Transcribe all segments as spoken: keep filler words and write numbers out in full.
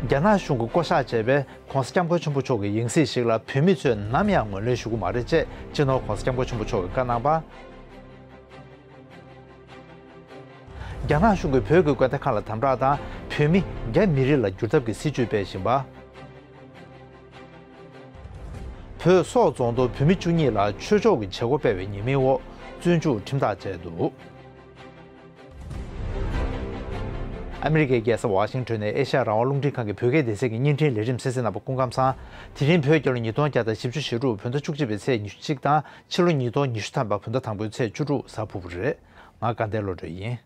རྒྱ་ནག་གཞུང་གིས་བསྐོ་བཞག་བྱས་པའི་༸གོང་ས་༸སྐྱབས་མགོན་ཆེན་པོ་མཆོག་གི་ཡང་སྲིད་ཞིག་ལ་བོད་མི་ཚོས་ནམ་ཡང་ངོས་ལེན་ཞུ་གི་མ་རེད་ཅེས་སྤྱི་ནོར་༸གོང་ས་༸སྐྱབས་མགོན་ཆེན་པོ་མཆོག་གིས་བཀའ་གནང་བ། རྒྱ་ནག་གཞུང་གིས་བོད་ཀྱི་དགོན་སྡེ་ཁག་ལ་དམ་དྲག་དང་། བོད་མི་རྒྱ་མི་རིགས་ལ་བསྒྱུར་ཐབས་ཀྱི་སྲིད་བྱུས་སྤེལ་བཞིན་པ། བོད་སོག་རྫོང་དུ་བོད་མི་བཅུ་གཉིས་ལ་ཆོས་ཕྱོགས་ཀྱི་བྱེད་སྒོ་སྤེལ་བའི་ཉེས་མིང་འོག་བཙོན་འཇུག་ཁྲིམས་ཐག་བཅད་འདུག། ཨ་མི་རི་ཀའི་རྒྱལ་ས་ཝ་ཤིང་ཊོན་ནས་ཨེ་ཤ་ཡ་རང་དབང་རླུང་འཕྲིན་ཁང་གི་བོད་སྐད་སྡེ་ཚན་གྱི་བརྙན་འཕྲིན་ལས་རིམ་གསན་གཟིགས་གནང་བ་སྐུ་ཁམས་བཟང་། དེ་རིང་བོད་རྒྱལ་ལོ་ཉིས་སྟོང་བརྒྱ་དང་བཞི་བཅུ་ཞེ་དྲུག་བོད་ཟླ་བཅུ་གཅིག་པའི་ཚེས་ཉི་ཤུ་གཅིག་དང་ཕྱི་ལོ་ཉིས་སྟོང་ཉི་ཤུ་ཐམ་པ་བོད་ཟླ་དང་པོའི་ཚེས་བཅུ་དྲུག་གཟའ་ཕུར་བུ་རེད། ང་དགའ་ལྡན་བློ་གྲོས་ཡིན།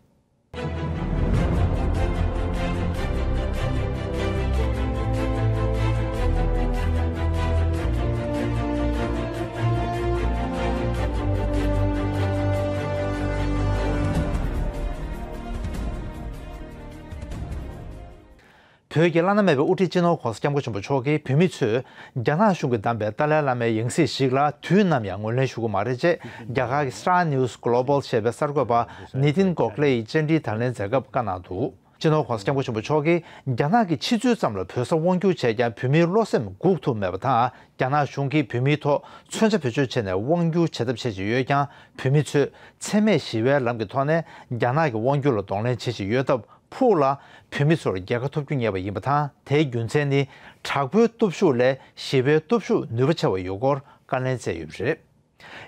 བོད་ཀྱི་བླ་ན་མེད་པའི་དབུ་ཁྲིད་སྤྱི་ནོར་༸གོང་ས་༸སྐྱབས་མགོན་ཆེན་པོ་མཆོག་གིས་བོད་མི་ཚོས་རྒྱ་ནག་གཞུང་གིས་བདམས་པའི་ཏཱ་ལའི་བླ་མའི་ཡང་སྲིད་ཞིག་ལ་དུས་ནམ་ཡང་ངོས་ལེན་ཞུ་གི་མ་རེད་ཅེས་རྒྱ་གར་གྱི་Star News Global ཞེས་པའི་གསར་འགོད་པ་ནི་ཏིན་གོ་ཁ་ལེ་ཡིས་བཅར་འདྲིའི་དང་ལེན་མཛད་སྐབས་བཀའ་གནང་འདུག། སྤྱི་ནོར་༸གོང་ས་༸སྐྱབས་མགོན་ཆེན་པོ་མཆོག་གིས་རྒྱ་ནག་གིས་ཕྱི་ཚུལ་ཙམ་ལ་བོད་ས་དབང་བསྒྱུར་བྱས་ཀྱང་བོད་མིའི་བློ་སེམས་འགུག་ཐུབ་མེད་པ་དང་། རྒྱ་ནག་གཞུང་གིས་བོད་མིའི་ཐོག་མཚོན་ཆ་བེད་སྤྱོད་བྱས་ནས་དབང་བསྒྱུར་བྱེད་ཐབས་བྱེད་བཞིན་ཡོད་ཀྱང་། བོད་མི་ཚོས་འཚེ་མེད་ཞི་བའི་ལམ་གྱི་ཐོག་ནས་རྒྱ་ནག་གི་དབང་བསྒྱུར་ལ་གདོང་ལེན་བྱེད་བཞིན་ཡོད་སྟབས། ཕུགས་ལ་བོད་མི་ཚོར་རྒྱལ་ཁ་ཐོབ་རྒྱུ་ངེས་པ་ཡིན་པ་དང་། དེའི་རྒྱུ་མཚན་ནི་དྲག་པོའི་སྟོབས་ཤུགས་ལས་ཞི་བའི་སྟོབས་ཤུགས་ནུས་པ་ཆེ་བ་ཡོད་སྐོར་བཀའ་ལན་སྩལ་ཡོད་པ་རེད།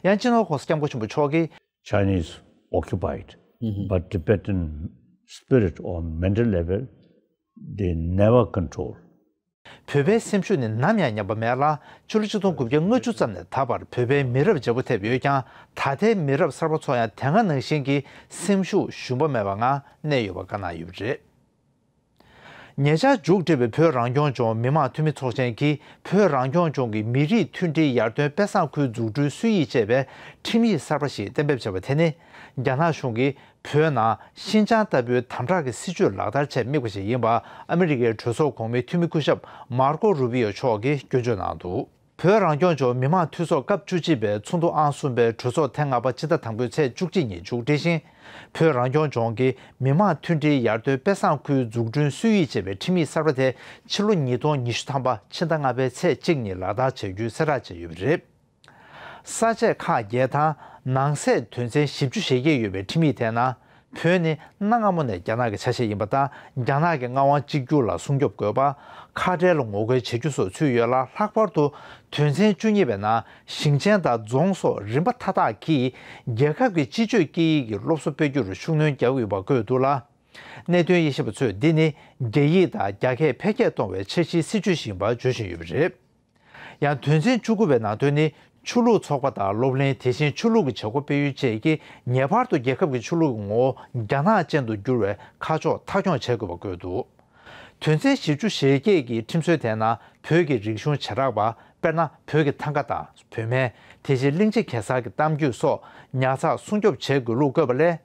ཡང་སྤྱི་ནོར་༸གོང་ས་༸སྐྱབས་མགོན་ཆེན་པོ་མཆོག་གིས། Chinese occupied, but Tibetan spirit or mental level, they never control. བོད་པའི་སེམས་ཤུགས་ནི་ནམ་ཡང་ཉམས་པ་མེད་ལ། ཕྱི་ལོ་ཆིག་སྟོང་དགུ་བརྒྱ་ལྔ་བཅུ་ཙམ་ནས་ད་བར་བོད་པའི་མི་རབས་བརྗེ་པོ་ཐེབས་ཡོད་ཀྱང་། ད་ལྟའི་མི་རབས་གསར་པ་ཚོ་ཡང་དེ་སྔ་ནང་བཞིན་གྱི་སེམས་ཤུགས་ཞུམ་པ་མེད་པའི་ངང་གནས་ཡོད་པ་བཀའ་གནང་ཡོད་པ་རེད། ཉེ་ཆར་མཇུག་བསྒྲིལ་བའི་བོད་རང་སྐྱོང་ལྗོངས་མི་དམངས་འཐུས་མི་ཚོགས་ཆེན་གྱིས་བོད་རང་སྐྱོང་ལྗོངས་ཀྱི་མི་རིགས་མཐུན་སྒྲིལ་ཡར་ཐོན་དཔེ་བཟང་ཁུལ་འཛུགས་སྐྲུན་སྲོལ་ཡིག་ཅེས་པའི་ཁྲིམས་ཡིག་གསར་པ་ཞིག་གཏན་འབེབས་བྱས་པ་དེ་ནི། རྒྱ་ནག་གཞུང་གིས་བོད་ནང་ཤིན་ཅང་ལྟ་བུའི་དམ་དྲག་གི་སྲིད་བྱུས་ལག་བསྟར་ཆེད་དམིགས་པ་ཞིག་ཡིན་པ་ཨ་མི་རི་ཀའི་གྲོས་ཚོགས་གོང་མའི་འཐུས་མི་སྐུ་ཞབས་མར་ཀོ་རུ་པི་ཡོ་མཆོག་གིས་སྐྱོན་བརྗོད་གནང་འདུག། བོད་རང་སྐྱོང་ལྗོངས་མི་དམངས་འཐུས་ཚོགས་སྐབས་བཅུ་གཅིག་པའི་ཚོགས་འདུ་ཨང་གསུམ་པའི་གྲོས་ཚོགས་ཐེངས་ལྔ་པ་སྤྱི་ཟླ་དང་པོའི་ཚེས་བཅུ་གཅིག་ཉིན་མཇུག་སྒྲིལ་ཞིང་། བོད་རང་སྐྱོང་ལྗོངས་ཀྱི་མི་དམངས་མཐུན་སྒྲིལ་ཡར་ཐོན་དཔེ་བཟང་ཁུལ་འཛུགས་སྐྲུན་སྲོལ་ཡིག་ཅེས་པའི་ཁྲིམས་ཡིག་གསར་པ་དེ་ཕྱི་ལོ་ཉིས་སྟོང་ཉི་ཤུ་ཐམ་པ་ཕྱི་ཟླ་ལྔ་པའི་ཚེས་གཅིག་ཉིན་ལག་བསྟར་བྱ་རྒྱུའི་གསལ་བསྒྲགས་བྱས་ཡོད་པ་རེད། ས་བཅད་ཁག་བརྒྱད་དང་ནང་གསེས་དོན་ཚན་བཞི་བཅུ་ཞེ་བརྒྱད་ཡོད་པའི་ཁྲིམས་ཡིག་དེའི་ནང་། བོད་ནི་གནའ་སྔ་མོ་ནས་རྒྱ་ནག་གི་ཆ་ཤས་ཡིན་པ་དང་། རྒྱ་ནག་གི་མངའ་དབང་གཅིག་གྱུར་ལ་སྲུང་སྐྱོབ་དགོས་པ། ཁ་བྲལ་ལ་ངོ་རྒོལ་བྱེད་རྒྱུ་སོགས་ཚུད་ཡོད་ལ། ལྷག་པར་དུ་དོན་ཚན་བཅུ་གཉིས་པའི་ནང་ཞིང་ཆེན་དང་རྫོང་སོགས་རིམ་པ་མཐའ་དག་གིས་རྒྱལ་ཁབ་ཀྱི་སྤྱི་སྤྱོད་སྐད་ཡིག་གི་སློབ་གསོ་སྤེལ་རྒྱུར་ཤུགས་སྣོན་བརྒྱབ་ཡོད་པ་བཀོད་འདུག་ལ། གནད་དོན་དབྱེ་ཞིབ་པ་ཚོས་འདི་ནི་རྒྱ་ཡིག་དང་རྒྱ་སྐད་འཕེལ་རྒྱས་གཏོང་བའི་འཆར་གཞིའི་སྲིད་བྱུས་ཤིག་ཡིན་པ་བརྗོད་བཞིན་ཡོད་པ་རེད། ཡང་དོན་ཚན་བཅུ་དགུ་པའི་ནང་དོན་ནི། ཆོས་ལུགས་ཚོགས་པ་དང་སློབ་གླིང་། དེ་བཞིན་ཆོས་ལུགས་ཀྱི་བྱེད་སྒོ་སྤེལ་ཡུལ་བཅས་ཀྱིས་ངེས་པར་དུ་རྒྱལ་ཁབ་ཀྱི་ཆོས་ལུགས་ཀྱི་ངོ་བོ་རྒྱ་ནག་ཅན་དུ་བསྒྱུར་བའི་ཁ་ཕྱོགས་མཐའ་འཁྱོངས་བྱེད་དགོས་པ་བཀོད་འདུག། དོན་ཚན་བཞི་བཅུ་ཞེ་བརྒྱད་ཀྱི་ཁྲིམས་སྲོལ་དེའི་ནང་བོད་ཀྱི་རིག་གཞུང་བྱེ་བྲག་པ། དཔེར་ན། བོད་ཀྱི་ཐང་ག་དང་བོད་སྨན། དེ་བཞིན་གླིང་རྗེ་གེ་སར་གྱི་གཏམ་རྒྱུད་སོགས་ཉར་ཚགས་སྲུང་སྐྱོབ་བྱེད་དགོས་ལུགས་བཀོད་པ་ལས།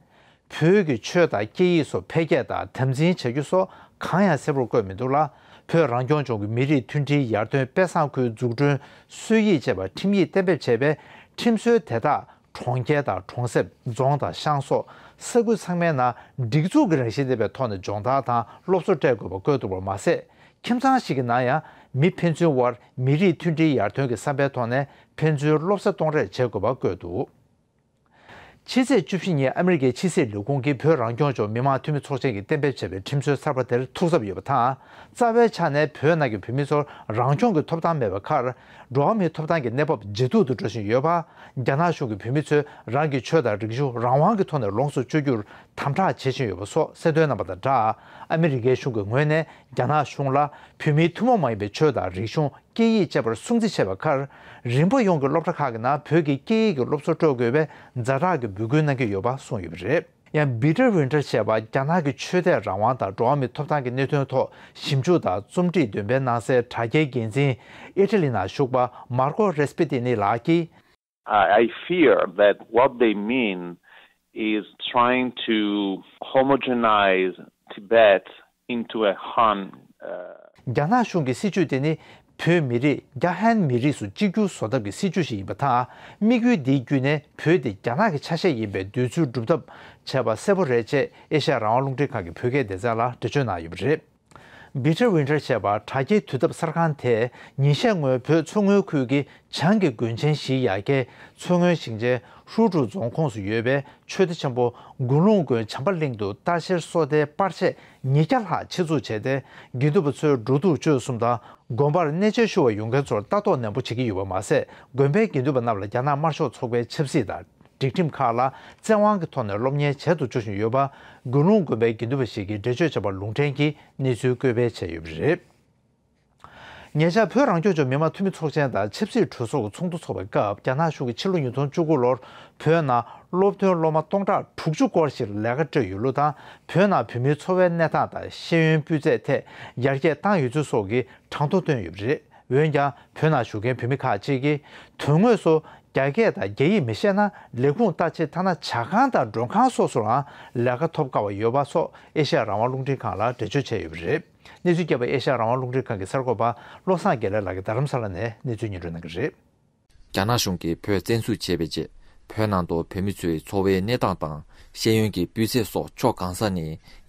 བོད་ཀྱི་ཆོས་དང་སྐད་ཡིག་སོགས་འཕེལ་རྒྱས་དང་དམ་འཛིན་བྱ་རྒྱུ་སོགས་གང་ཡང་གསལ་པོར་བཀོད་མི་འདུག་ལ། བོད་རང་སྐྱོང་ལྗོངས་ཀྱི་མི་རིགས་མཐུན་སྒྲིལ་ཡར་ཐོན་དཔེ་བཟང་ཁུལ་འཛུགས་སྐྲུན་སྲོལ་ཡིག་ཅེས་པ་ཁྲིམས་ཡིག་གཏན་འབེབས་བྱས་པའི་ཁྲིམས་སྲོལ་དེ་དག་གྲོང་ཁྱེར་དང་གྲོང་གསེབ། རྫོང་དང་ཤང་སོགས་ས་ཁུལ་ཚང་མའི་ནང་སྒྲིག་འཛུགས་ཀྱི་རང་བཞིན་ལྡན་པའི་ཐོག་ནས་སྦྱོང་བརྡར་དང་སློབ་གསོ་སྤྲད་དགོས་པ་བཀོད་འདུག་པར་མ་ཟད། ཁྱིམ་ཚང་ཞིག་གི་ནང་ཡང་མི་ཕན་ཚུན་དབར་མི་རིགས་མཐུན་སྒྲིལ་ཡར་ཐོན་གྱི་བསམ་པའི་ཐོག་ནས་ཕན་ཚུན་སློབ་གསོ་གཏོང་རེས་བྱེད་དགོས་པ་བཀོད་འདུག། ཕྱི་ཚེས་བཅུ་བཞི་ཉིན་ཨ་མི་རི་ཀའི་ཕྱི་སྲིད་ལས་ཁུངས་ཀྱིས་བོད་རང་སྐྱོང་ལྗོངས་མི་དམངས་འཐུས་མི་ཚོགས་ཆེན་གྱིས་གཏན་འབེབས་བྱས་པའི་ཁྲིམས་སྲོལ་གསར་པ་དེར་ཐུགས་འཚབ་ཡོད་པ་དང་། རྩ་བའི་ཆ་ནས་བོད་ནང་གི་བོད་མི་ཚོར་རང་སྐྱོང་གི་ཐོབ་ཐང་མེད་པའི་ཁར། འགྲོ་བ་མིའི་ཐོབ་ཐང་གི་གནས་བབ་ཇེ་སྡུག་ཏུ་འགྲོ་བཞིན་ཡོད་པ། རྒྱ་ནག་གཞུང་གིས་བོད་མི་ཚོས་རང་གི་ཆོས་དང་རིག་གཞུང་རང་དབང་གི་ཐོག་ནས་ལོངས་སུ་སྤྱོད་རྒྱུར་དམ་དྲག་བྱེད་བཞིན་ཡོད་པ་སོགས་གསལ་སྟོན་གནང་བ་དང་སྦྲགས། ཨ་མི་རི་ཀའི་གཞུང་གི་ངོས་ནས་རྒྱ་ནག་གཞུང་ལ་བོད་མིའི་ཐུན་མོང་མ་ཡིན་པའི་ཆོས་དང་རིག་གཞུང་། སྐད་ཡིག་བཅས་པར་སྲུང་བརྩི་བྱས་པའི་ཁར། རིམ་པ་ཡོངས་ཀྱི་སློབ་གྲྭ་ཁག་གི་ནང་བོད་ཀྱི་སྐད་ཡིག་གི་སློབ་གསོ་སྤྲོད་དགོས་པའི་ཛ་དྲག་གི་འབོད་སྐུལ་གནང་གི་ཡོད་པ་གསུངས་ཡོད་པ་རེད། ཡང་། པི་ཏར་ཝིན་ཏར་ཞེས་པ་རྒྱ་ནག་གི་ཆོས་དད་རང་དབང་དང་འགྲོ་བ་མིའི་ཐོབ་ཐང་གི་གནད་དོན་ཐོག་ཞིབ་འཇུག་དང་རྩོམ་སྒྲིག་འདོན་སྤེལ་གནང་སའི་དྲ་རྒྱའི་འགན་འཛིན། ཨི་ཊ་ལི་ནང་བཞུགས་པ་མར་ཀོ་རེ་སི་པི་ཏི་ནི་ལགས་ཀྱིས། I I fear that what they mean is trying to homogenize Tibet into a Han. Uh, རྒྱ་ནག་གཞུང་གི་སྲིད་བྱུས་དེ་ནི་བོད་མི་རིགས་རྒྱ་ཧན་མི་རིགས་སུ་གཅིག་གྱུར་བཟོ་ཐབས་ཀྱི་སྲིད་བྱུས་ཤིག་ཡིན་པ་དང་། དམིགས་ཡུལ་འདིའི་བརྒྱུད་ནས་བོད་དེ་རྒྱ་ནག་གི་ཆ་ཤས་ཡིན་པའི་འདོད་ཚུལ་སྒྲུབ་ཐབས་བྱས་པ་གསལ་པོ་རེད་ཅེས་ཨེ་ཤ་ཡ་རང་དབང་རླུང་འཕྲིན་ཁང་གི་བོད་སྐད་སྡེ་ཚན་ལ་འགྲེལ་བརྗོད་གནང་ཡོད་པ་རེད། Bitter Winter ཞེས་པ་དྲ་རྒྱའི་དུས་ཐབས་གསར་ཁང་དེས་ཉིན་ཤས་སྔོན་བོད་མཚོ་སྔོན་ཁུལ་གྱི་བྱང་གི་དགོན་ཆེན་བཞིའི་ཡ་གྱལ་མཚོ་སྔོན་ཞིང་ཆེན་ཧྲུའུ་ཀྲུའུ་རྫོང་ཁོངས་སུ་ཡོད་པའི་ཆོས་སྡེ་ཆེན་པོ་དགུང་ལུང་དགོན་བྱམས་པ་གླིང་དུ་ལྟ་བཤལ་གསོལ་འདེབས་པར་ཆས་ཉིས་བརྒྱ་ལྷག་ཆེད་འཛུགས་བྱས་ཏེ། དགེ་འདུན་པ་ཚོས་འགྲོ་འདུག་སྤྱོད་གསུམ་དང་དགོན་པར་གནས་མཇལ་ཞུ་བར་ཡོང་མཁན་ཚོར་ལྟ་རྟོག་ནན་པོ་བྱེད་ཀྱི་ཡོད་པ་མ་ཟད། དགོན་པའི་དགེ་འདུན་པ་རྣམས་ལ་རྒྱ་ནག་དམར་ཤོག་ཚོགས་པའི་ཆབ་སྲིད་དང་། སྒྲིག་ཁྲིམས་ཁག་ལ་བཙན་དབང་གི་ཐོག་ནས་སློབ་གཉེར་བྱེད་དུ་འཇུག་བཞིན་ཡོད་པ། དགུང་ལུང་དགོན་པའི་དགེ་འདུན་པ་ཞིག་གིས་འགྲེལ་བརྗོད་བྱས་པ་ལུང་འདྲེན་གྱིས་གནས་ཚུལ་བཀོད་སྤེལ་བྱས་ཡོད་པ་རེད། ཉེ་ཆར་བོད་རང་སྐྱོང་ལྗོངས་མི་དམངས་འཐུས་མི་ཚོགས་ཆེན་དང་ཆབ་སྲིད་གྲོས་ཚོགས་ཀྱི་ཚོགས་འདུ་འཚོགས་པའི་སྐབས། རྒྱ་ནག་གཞུང་གིས་ཕྱི་ལོ་ཉིས་སྟོང་བཅུ་དགུ་ལོར་བོད་ནང་སློབ་ཐོན་སློབ་མ་སྟོང་ཕྲག་དྲུག་ཅུ་སྐོར་ཞིག་ལ་ལས་ཀ་སྤྲད་ཡོད་ལུགས་དང་། བོད་ནང་བོད་མིའི་འཚོ་བའི་གནས་སྟངས་དང་ཤེས་ཡོན་སྤུས་ཚད་ཐད་ཡར་རྒྱས་བཏང་ཡོད་ཚུལ་སོགས་ཀྱི་གྲངས་ཐོ་བཏོན་ཡོད་པ་རེད། འོན་ཀྱང་། བོད་ནང་བཞུགས་མཁན་བོད་མི་ཁག་ཅིག་གིས། དོན་དངོས་སུ་རྒྱ་སྐད་དང་རྒྱ་ཡིག་མི་ཤེས་ན། ལས་ཁུངས་ལྟ་ཆེད་ཐ་ན་ཇ་ཁང་དང་མགྲོན་ཁང་སོགས་སུའང་ལས་ཀ་ཐོབ་དཀའ་བ་ཡོད་པ་སོགས་ཨེ་ཤ་ཡ་རང་དབང་རླུང་འཕྲིན་ཁང་ལ་འགྲེལ་བརྗོད་བྱས་ཡོད་པ་རེད། གནས་ཚུལ་རྒྱས་པ་ཨེ་ཤ་ཡ་རང་དབང་རླུང་འཕྲིན་ཁང་གི་གསར་འགོད་པ་བློ་བཟང་དགེ་ལེགས་ལགས་ཀྱིས་རྡ་རམ་ས་ལ་ནས་གནས་ཚུལ་སྙན་སྒྲོན་གནང་གི་རེད། རྒྱ་ནག་གཞུང་གིས་བོད་བཙན་འཛུལ་བྱས་པའི་རྗེས། བོད་ནང་དུ་བོད་མི་ཚོའི་འཚོ་བའི་གནས་སྟངས་དང་། ཤེས་ཡོན་གྱི་སྤུས་ཚད་སོགས་ཕྱོགས་གང་ས་ནས་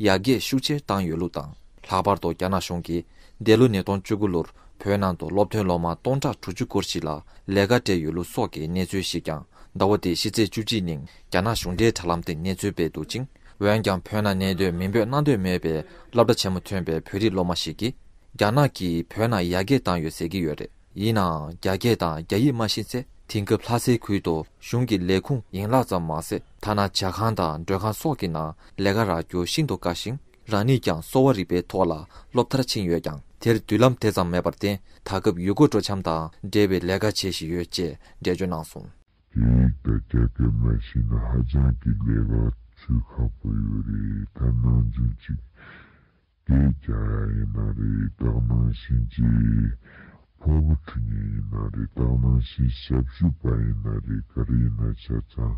ཡར་རྒྱས་ཤུགས་ཆེར་བཏང་ཡོད་ལུགས་དང་། ལྷག་པར་དུ་རྒྱ་ནག་གཞུང་གིས་འདས་ལོ་ཉིས་སྟོང་བཅུ་དགུ་ལོར་བོད་ནང་དུ་སློབ་ཐོན་སློབ་མ་སྟོང་ཕྲག་དྲུག་ཅུ་སྐོར་ཞིག་ལ་ལས་ཀ་སྤྲད་ཡོད་ལུགས་སོགས་ཀྱི་གནས་ཚུལ་ཞིག་ཀྱང་ཟླ་བ་འདིའི་ཕྱི་ཚེས་བཅུ་གཅིག་ཉིན་རྒྱ་ནག་གཞུང་འབྲེལ་དྲ་ལམ་སྟེང་གནས་ཚུལ་སྤེལ་འདུག་ཅིང་། འོན་ཀྱང་བོད་ནང་གནས་སྡོད་མིང་འབོད་གནང་འདོད་མེད་པའི་སློབ་གྲྭ་ཆེན་མོ་ཐོན་པའི་བོད་རིགས་སློབ་མ་ཞིག་གིས། རྒྱ་ནག་གིས་བོད་ནང་ཡར་རྒྱས་བཏང་ཡོད་ཟེར་གྱི་ཡོད་རེད། ཡིན་ནའང་རྒྱ་སྐད་དང་རྒྱ་ཡིག་མ་ཤེས་ཚེ། དེང་སྐབས་ལྷ་སའི་ཁུལ་དུ་གཞུང་གི་ལས་ཁུངས་ཡན་ལག་ཙམ་མ་ཟད། ཐ་ན་ཇ་ཁང་དང་མགྲོན་ཁང་སོགས་ཀྱི་ནང་ལས་ཀ་རག་རྒྱུ་ཤིན་ཏུ་དཀའ་ཞིང་། རང་ཉིད་ཀྱང་གསོ་བ་རིག་པའི་ཐོག་ལ་སློབ་མཐར་ཕྱིན་ཡོད་ཀྱང་། དེར་མདུན་ལམ་དེ་ཙམ་མེད་པར་བརྟེན། ད་སྐབས་ཡུལ་སྐོར་སྤྲོ་འཆམ་དང་འབྲེལ་བའི་ལས་ཀ་བྱེད་བཞིན་ཡོད་ཅེས་འགྲེལ་བརྗོད་གནང་སོང་། དེ་ཡིག་དང་རྒྱ་སྐད་མ་ཤེས་ན་ཧ་ཅང་གི་ལས་ཀ་འཚོལ་ཁག་པོ་ཡོད་རེད། ད་ནང་བཞིན་ཅིག་སྐད་རྒྱག་ཡ་ཡིན་ན་རེད། ད་ག་ནང་བཞིན་གྱི་ཕོར་པ་འཁྲུ་མཁན་ཡིན་ན་རེད། ད་ག་ནང་བཞིན་ཞབས་ཞུ་པ་ཡིན་ན་རེད། ག་རེ་ཡིན་ན་ཆ་ཚང་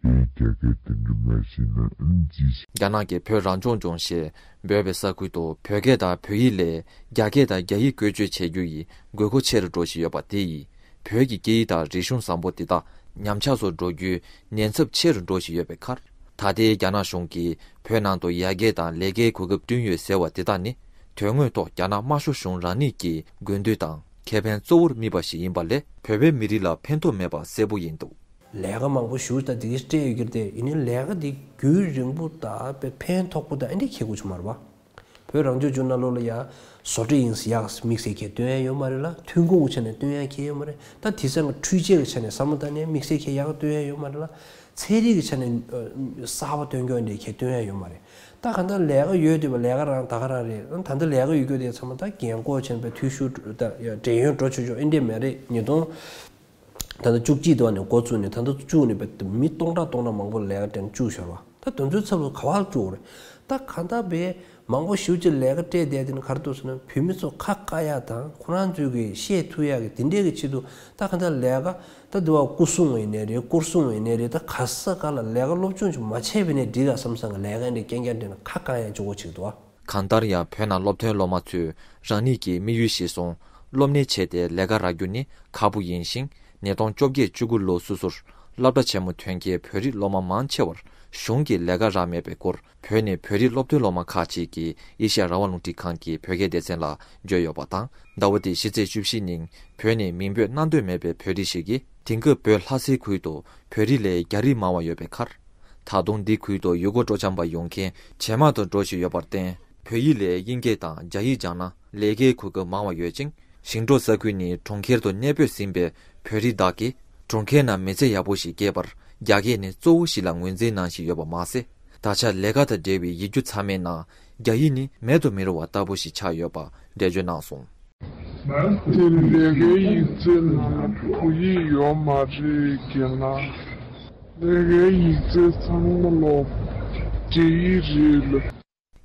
དེ་རྒྱ་སྐད་དེ་འདྲ་མ་ཤེས་ན་ཨང་ཅི་ཞིག་རྒྱ་ནག་གིས་བོད་རང་སྐྱོང་ལྗོངས་ཞེས་འབོད་པའི་ས་ཁུལ་དུ་བོད་སྐད་དང་བོད་ཡིག་ལས་རྒྱ་སྐད་དང་རྒྱ་ཡིག་བཀོལ་སྤྱོད་བྱེད་རྒྱུ་ཡི་དགོས་མཁོ་ཆེ་རུ་འགྲོ་བཞིན་ཡོད་པ་དེ་ཡིས། བོད་ཀྱི་སྐད་ཡིག་དང་རིག་གཞུང་བཟང་པོ་འདི་དག་ཉམས་ཆག་སུ་འགྲོ་རྒྱུའི་ཉེན་ཚབས་ཆེ་རུ་འགྲོ་བཞིན་ཡོད་པའི་ཁར། ད་ལྟའི་རྒྱ་ནག་གཞུང་གིས་བོད་ནང་དུ་ཡར་རྒྱས་དང་ལས་ཀའི་གོ་སྐབས་བསྐྲུན་ཡོད་ཟེར་བ་འདི་དག་ནི། དོན་དངོས་ཐོག་རྒྱ་ནག་དམར་ཤོག་གཞུང་རང་ཉིད་ཀྱི་དགོས་འདུན་དང་ཁེ་ཕན་གཙོ་བོར་དམིགས་པ་ཞིག་ཡིན་པ་ལས། བོད་པའི་མི་རིགས་ལ་ཕན་ཐོགས་མེད་པ་གསལ་པོ་ཡིན་འདུག་ལས་ཀ་མང་པོ་ཞེ་པོ་ཅིག་ད་དེ་ག་སྤྲད་ཡོད་ཀྱི་རེད་དེ། ཡིན་ནའི་ལས་ཀ་འདི་རྒྱུན་རིང་པོ་དང་ཕན་ཐོགས་པོ་དང་ཨེ་འདྲ་ཁེ་གོ་ཆུ་མ་རེད་པ། བོད་རང་སྐྱོང་ལྗོངས་ནང་ལོགས་ལ་ཡ་བཟོ་གྲྭ་ཡིན་ཟེར་ཡག་དམིགས་བསལ་གྱི་སྟོན་ཡ་ཡོད་མ་རེད་ལ། ཐོན་ཁུངས་ཀྱི་ཆ་ནས་སྟོན་ཡ་གང་ཡང་ཡོད་མ་རེད། ད་དེང་སང་གི་འཕྲུལ་ཆས་ཀྱི་ཆ་ནས་བསམ་བློ་བཏང་ནས་དམིགས་བསལ་གྱི་ཡག་སྟོན་ཡ་ཡོད་མ་རེད་ལ། ཚན་རིག་གི་ཆ་ནས་ཨ་གསར་པ་སྟོན་རྒྱུ་འདྲ་གང་ཡང་སྟོན་ཡ་ཡོད་མ་རེད། ད་གང་ལྟར་ལས་ཀ་ཡོད་དུས་པ་ལས་ཀ་རང་ད་ག་རང་རེད། ད་ལྟ་ལས་ཀ་ཡོད་རྒྱུ་དེ་ཚང་མ་ད་རྒན་གོག་ཆེན་པོའི་འཐུས་ཤོར་ད་ཡ་བྲན་གཡོག་འགྲོ་ཆོག་ཆོག་ཨེ་འདྲ་མ་རེད། ཉིས་སྟོང་ད་ལྟ་བཅུ་གཅིག་དུ་བ་ནས་འགོ་བཙུགས་ནས་ད་ལྟ་བཅུ་ནས་བས་མི་སྟོང་ཕྲག་སྟོང་ཕྲག་མང་པོ་ལས་ཀ་སྤྲད་ནས་བཅུག་ཤོར་བ། ད་དེ་ཚོའི་ཚབ་ལ་ག་བ་བཅུག་རེད། ད་གང་ལྟར་བས་མང་པོ་ཞེ་པོ་ཅིག་ལས་ཀ་སྤྲད་བསྡད་དེ་ནི་ག་རེ་འདུག་ཟེར་ན། བོད་མི་ཚོ་ཁ་བཀག་ཡ་དང་ཁོ་རང་ཚོས་གི་བཤད་ཐུབ་ཡ་གི་དེ་འདྲས་གི་ཆེད་དུ་ད་གང་ལྟར་ལས་ཀ་ད་འདི་བ་སྐུ་སྲུང་ཡིན་ནའི་རེད། སྐོར་སྲུང་ཡིན་ནའི་རེད། ད་ག་ས་ག་ལ་ལས་ཀ་སློབ་སྦྱོང་ཅིག་མ་བྱས་པ་ཡིན་ནའི་འགྲིག་ག་བསམ་བསམ་གི་ལས་ཀ་འདི་རྐྱང་རྐྱང་སྤྲད་ན་ཁ་བཀག་ཡ་ཅིག་གོ་ཆེ་གི་འདུག་ཨ། གང་ལྟར་ཡང་བོད་ནང་སློབ་ཐོན་སློབ་མ་ཚོས་རང་ཉིད་ཀྱི་དམིགས་ཡུལ་གཞིར་བཟུང་སློབ་གཉེར་བྱས་ཏེ་ལས་ཀ་རག་རྒྱུ་ནི་ཁག་པོ་ཡིན་ཞིང་། ཉིས་སྟོང་བཅོ་བརྒྱད་བཅུ་དགུ་ལོ་སོ་སོར་སློབ་གྲྭ་ཆེན་མོ་ཐོན་མཁན་བོད་རིགས་སློབ་མ་མང་ཆེ་བར་གཞུང་གི་ལས་ཀ་རག་མེད་པའི་སྐོར། བོད་ནས་བོད་རིགས་སློབ་ཐོན་སློབ་མ་ཁག་ཅིག་གིས་ཨེ་ཤ་ཡ་རང་དབང་རླུང་འཕྲིན་ཁང་གི་བོད་སྐད་སྡེ་ཚན་ལ་བརྗོད་ཡོད་པ་དང་། ཟླ་བ་འདིའི་ཕྱི་ཚེས་བཅུ་བཞི་ཉིན་བོད་ནས་མིང་འབོད་གནང་འདོད་མེད་པའི་བོད་རིགས་ཤིག་གིས། དེང་སྐབས་བོད་ལྷ་སའི་ཁུལ་དུ་བོད་རིགས་ལས་རྒྱ་རིགས་མང་བ་ཡོད་པའི་ཁར། ད་དུང་འདི་ཁུལ་དུ་ཡུལ་སྐོར་སྤྲོ་འཆམ་པ་ཡོང་མཁན་ཇེ་མང་དུ་འགྲོ་བཞིན་ཡོད་པར་བརྟེན། བོད་ཡིག་ལས་དབྱིན་སྐད་དང་རྒྱ་ཡིག་སྦྱངས་ན་ལས་ཀའི་གོ་སྐབས་མང་བ་ཡོད་ཅིང་། ཞིང་འབྲོག་ས་ཁུལ་ནས་གྲོང་ཁྱེར་དུ་གནས་སྤོས་ཟིན་པའི་བོད་རིགས་དག་གིས་གྲོང་ཁྱེར་ནང་མི་ཚེ་ཡག་པོ་ཞིག་སྐྱེལ་བར་རྒྱ་སྐད་ནི་གཙོ་བོ་ཞིག་ལ་ངོས་འཛིན་གནང་བཞིན་ཡོད་པ་མ་ཟད། ད་ཆ་ལས་ཀ་དང་འབྲེལ་བའི་ཡིག་རྒྱུགས་ཚང་མའི་ནང་རྒྱ་ཡིག་ནི་མེད་དུ་མི་རུང་བ་ལྟ་བུ་ཞིག་ཆགས་ཡོད་པ་འགྲེལ་བརྗོད་གནང་སོང་། དེ་ལས་ཀའི་ཡིག་ཚད་ནང་ལ་བོད་ཡིག་ཡོད་མ་རེད་རྒན་ལགས། ལས་ཀའི་ཡིག་ཚད་ཚང་མ་ལོ་རྒྱ་ཡིག་རེད་ལ།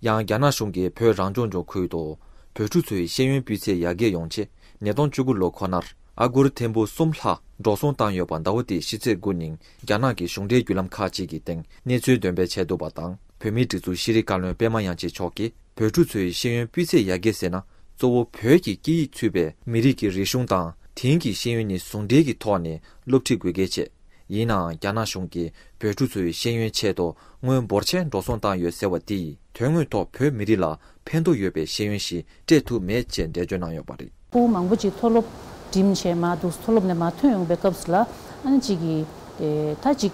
ཡང་རྒྱ་ནག་གཞུང་གིས་བོད་རང་སྐྱོང་ལྗོངས་ཁུལ་དུ་བོད་ཕྲུག་ཚོའི་ཤེས་ཡོན་སྤུས་ཚད་ཡར་རྒྱས་ཡོང་ཆེད་ཉིས་སྟོང་བཅུ་དགུ་ལོ་ཁོ་ནར་ཨ་སྒོར་ཐེར་འབུམ་གསུམ་ལྷག་འགྲོ་སོང་བཏང་ཡོད་པ་ཟླ་བ་འདིའི་ཕྱི་ཚེས་དགུ་ཉིན་རྒྱ་ནག་གི་གཞུང་འབྲེལ་བརྒྱུད་ལམ་ཁག་ཅིག་གི་སྟེང་གནས་ཚུལ་འདོན་སྤེལ་བྱས་འདུག་པ་དང་། བོད་མིའི་སྒྲིག་འཛུགས་ཤེས་རིག་བཀའ་བློན་པད་མ་དབྱངས་ཅན་མཆོག་གིས། བོད་ཕྲུག་ཚོའི་ཤེས་ཡོན་སྤུས་ཚད་ཡར་རྒྱས་ཟེར་ན། གཙོ་བོ་བོད་ཀྱི་སྐད་ཡིག་ཚུད་པའི་མི་རིགས་ཀྱི་རིག་གཞུང་དང་། དེང་གི་ཤེས་ཡོན་ནི་ཟུང་འབྲེལ་གྱི་ཐོག་ནས་སློབ་ཁྲིད་དགོས་གལ་ཆེ། ཡིན་ནའང་། རྒྱ་ནག་གཞུང་གིས་བོད་ཕྲུག་ཚོའི་ཤེས་ཡོན་ཆེད་དུ་དངུལ་འབོར་ཆེན་འགྲོ་སོང་བཏང་ཡོད་ཟེར་བ་འདིས། དོན་དངོས་ཐོག་བོད་མི་རིགས་ལ་ཕན་ཐོགས་ཡོད་པའི་ཤེས་ཡོན་ཞིག་སྤྲད་ཐུབ་མེད་ཅེས་འགྲེལ་བརྗོད་གནང་ཡོད་པ་རེད། ཕྲུ་གུ་མང་པོ་ཅིག་མཐོ་སློབ་འགྲིམས་བྱས་མར་འདུག་མཐོ་སློབ་ནས་མར་ཐོན་ཡོང་པའི་སྐབས་སུ་ལ་ཨ་ནི་གཅིག་གིས་ཨེ་ད་ཅིག་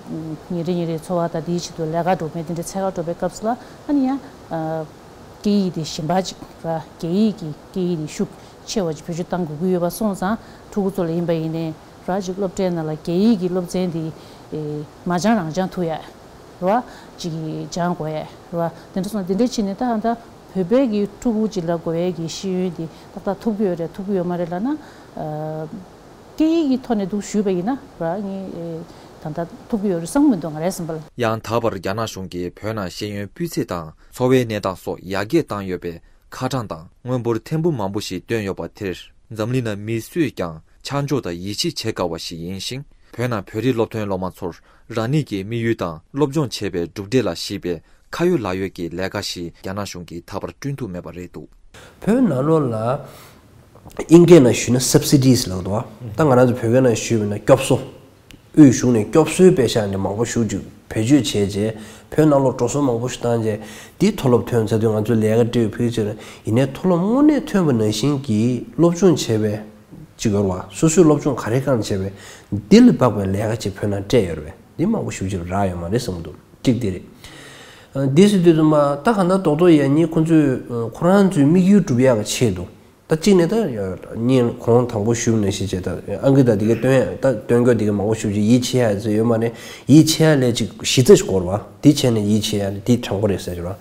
ཉིན་རེ་ཉིན་རེའི་འཚོ་བ་དང་དེའི་ཆེད་དུ་ལས་ཀ་འགྲོ་མཁན་དེ་འདྲའི་འཚོལ་ག་འགྲོ་པའི་སྐབས་སུ་ལ་ཨ་ནི་ཡང་ཨ་སྐད་ཡིག་དེ་གཞན་པ་ཅིག་ར་རྒྱ་ཡིག་གི་སྐད་ཡིག་དེ་ཤུགས་ཆེ་བ་ཅིག་བེད་སྤྱོད་གཏང་དགོས་ཀྱི་ཡོད་པ་སོང་ཙང་ཕྲུ་གུ་ཚོ་ལ་ཡིན་པ་ཡིན་ནའི་ར་ཅིག་སློབ་གྲྭའི་ནང་ལ་རྒྱ་ཡིག་གི་སློབ་ཚན་དེ་ཨེ་མ་སྦྱང་རང་སྦྱང་ཐུབ་ཡ། རེད་བ། ཅིག་གིས་སྦྱང་དགོས་ཡ། རེད་བ། དེ་འདྲ་སོང་ཙང་དེ་འདྲ་བྱས་ནས་ད་ད་བོད་པའི་གི་ཕྲུ་གུ་ཅིག་ལ་དགོས་ཡ་གི་ཤེས་ཡོན་དེ་ཏག་ཏག་ཐོབ་ཀྱི་ཡོད་རེད་ཐོབ་ཀྱི་ཡོད་མ་རེད་ལབ་ན། ཨ། སྐད་ཡིག་གི་ཐོག་ནས་འདུག་ཞུས་པ་ཡིན་ན་ར་ངས་ད་ལྟ་ཐོབ་ཀྱི་ཡོད་རེད་བསམ་གྱི་མི་འདུག་ང་རའི་བསམ་པ་ལ། ཡང་ད་བར་རྒྱ་ནག་གཞུང་གིས་བོད་ནང་ཤེས་ཡོན་སྤུས་ཚད་དང་འཚོ་བའི་གནས་སྟངས་སོགས་ཡར་རྒྱས་བཏང་ཡོད་པའི་ཁ་གྲངས་དང་དངོས་འབོར་ཐེར་འབུམ་མང་པོ་ཞིག་བཏོན་ཡོད་པ་དེར་འཛམ་གླིང་ནང་མི་སུས་ཀྱང་ཆ་འཇོག་དང་ཡིད་ཆེས་བྱེད་དཀའ་བ་ཞིག་ཡིན་ཞིང་། བོད་ནང་བོད་རིགས་སློབ་ཐོན་སློབ་མ་ཚོར་རང་ཉིད་ཀྱི་དམིགས་ཡུལ་དང་སློབ་སྦྱོང་བྱེད་པའི་གྲུབ་འབྲས་ལ་གཞིགས་པའི་ཁ་ཡོད་ལག་ཡོད་ཀྱི་ལས་ཀ་ཞིག་རྒྱ་ནག་གཞུང་གིས་ད་བར་བསྐྲུན་ཐུབ་མེད་པ་རེད་འདུག་བོད་ནང་ལོགས་ལ་དབྱིན་སྐད་ནང་ཞུས་ན་སབ་སི་ཌིས་ལབ་འདུག་བ། ད་ང་རང་ཚོ་བོད་སྐད་ནང་ཞུས་པ་ན་སྐྱོབ་གསོ། དབུས་གཞུང་ནས་སྐྱོབ་གསོའི་པེ་ཤག་འདི་མང་པོ་ཞེ་པོ་ཅིག་བེད་སྤྱོད་བྱས་རྗེས་བོད་ནང་ལོགས་འགྲོ་སོང་མང་པོ་ཞིག་བཏང་རྗེས་འདི་མཐོ་སློབ་ཐོན་ཚར་དུས་ང་ཚོས་ལས་ཀ་སྤྲད་ཡོད་ཕལ་ཆེར་ཡིན་ནའི་མཐོ་སློབ་དངོས་གནས་ཐོན་པ་ནང་བཞིན་གྱི་སློབ་སྦྱོང་བྱས་པའི་ཅིག་ཡོད་རེད་བ། སོ་སོའི་སློབ་སྦྱོང་ག་རེ་གང་བྱས་པའི་འདི་ལ་དཔག་པའི་ལས་ཀ་ཅིག་བོད་ནང་སྤྲད་ཡོད་རེད་བས། འདི་མང་པོ་ཞེ་པོ་ཅིག་རག་ཡོད་མ་རེད་བསམ་གྱི་འདུག་གཅིག་འདི་རེད། འདི་ཟེར་དུས་ཙམ་པ་ད་གང་ལྟར་རྡོག་རྡོག་ཡ་གཉིས་ཁོང་ཚོས་ཁོ་རང་ཚོའི་དམིགས་ཡུལ་སྒྲུབ་ཡག་གི་ཆེད་དུ། ད་གཅིག་ནས་ད་ཉིན་གོང་དང་པོ་ཞུས་ནས་ཞེས་བྱས་ད་ཨང་ཀི་ད་དེ་གའི་སྟོན་ཡ་ད་སྟོན་རྒྱུ་དེ་གའི་མང་པོ་ཞེ་པོ་ཅིག་ཡིད་ཆེས་ཡ་ཟེར་ཡོད་མ་རེད། ཡིད་ཆེས་ཡ་ལས་ཅིག་གཞི་རྩ་ཞིག་དགོས་རེད་བ། དེ་བྱས་ནས་ཡིད་ཆེས་ཡ་དེ་དྲང་པོ་རེད་ཟེར་གྱི་རེད་བ།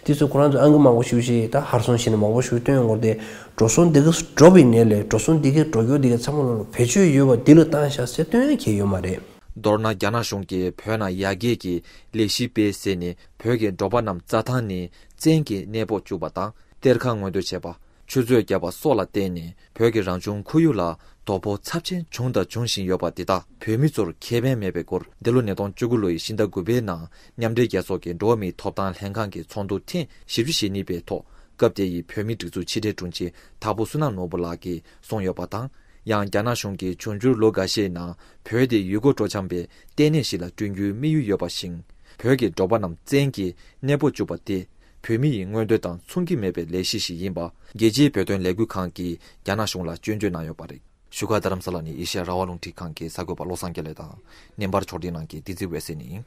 དེ་ཚོ་ཁོ་རང་ཚོ་ཨང་ཀི་མང་པོ་ཞེ་པོ་ཅིག་ད་ཧར་སོང་བྱས་ནས་མང་པོ་ཞེ་པོ་སྟོན་ཡོང་གི་རེད་དེ། འགྲོ་སོང་དེ་ག་འགྲོ་བའི་ནས་ལས་འགྲོ་སོང་དེ་གའི་འགྲོ་རྒྱུ་དེ་གའི་ཚང་མ་ལོ་ལོ་བེད་སྤྱོད་ཡོད་པ་དེ་ལ་བཏང་ཤག་ཟེར་སྟོན་ཡ་གལ་ཡོད་མ་རེད། མདོར་ན་རྒྱ་ནག་གཞུང་གིས་བོད་ནང་ཡར་རྒྱས་ཀྱི་ལས་གཞི་སྤེལ་ཟེར་ནས་བོད་ཀྱི་འབྲོག་པ་རྣམས་རྩྭ་ཐང་ནས་བཙན་གྱིས་གནས་སྤོ་བཅུག་པ་དང་གཏེར་ཁ་སྔོག་འདོན་བྱས་པ། ཆུ་མཛོད་བརྒྱབ་པ་སོགས་ལ་བརྟེན་ནས་བོད་ཀྱི་རང་བྱུང་ཁོར་ཡུག་ལ་དོ་ཕོག་ཚབས་ཆེན་བྱུང་དང་འབྱུང་བཞིན་ཡོད་པ་འདི་དག་བོད་མི་ཚོར་ཁེ་ཕན་མེད་པའི་སྐོར་འདི་ལོ་ཉིས་སྟོང་བཅུ་དགུ་ལོའི་ཕྱི་ཟླ་དགུ་པའི་ནང་མཉམ་འབྲེལ་རྒྱལ་ཚོགས་ཀྱི་འགྲོ་བ་མིའི་ཐོབ་ཐང་ལྷན་ཁང་གི་ཚོགས་འདུ་ཐེངས་བཞི་བཅུ་ཞེ་གཉིས་པའི་ཐོག་སྐབས་དེའི་བོད་མིའི་སྒྲིག་འཛུགས་ཕྱི་དྲིལ་དྲུང་ཆེ་དྭགས་པོ་བསོད་ནམས་ནོར་བུ་ལགས་ཀྱིས་གསུངས་ཡོད་པ་དང་། ཡང་རྒྱ་ནག་གཞུང་གིས་འབྱུང་འགྱུར་ལོ་འགའ་ཤས་ནང་བོད་དེ་ཡུལ་སྐོར་སྤྲོ་འཆམ་པའི་ལྟེ་གནས་ཤིག་ལ་བསྐྲུན་རྒྱུའི་དམིགས་ཡུལ་ཡོད་པ་བཞིན། བོད་ཀྱི་འབྲོག་པ་རྣམས་བཙན་གྱིས་གནས་སྤོ་བཅུག་པ་དེས་བོད་མི་ཡི་མངོན་འདོད་དང་མཚུངས་ཀྱི་མེད་པའི་ལས་གཞི་ཞིག་ཡིན་པ། རྒྱལ་སྤྱིའི་བོད་དོན་ལས་འགུལ་ཁང་གིས་རྒྱ་ནག་གཞུང་ལ་སྐྱོན་བརྗོད་གནང་ཡོད་པ་རེད། བཞུགས་སྒར་རྡ་རམ་ས་ལ་ནས་ཨེ་ཤེ་ཡ་རང་དབང་རླུང་འཕྲིན་ཁང་གི་གསར་འགོད་པ་བློ་བཟང་དགེ་ལེགས་དང་། བརྙན་པར་ཕྱོགས་སྒྲིག་གནང་མཁན་བསྟན་འཛིན་འོད་ཟེར་ནི་ཡིན།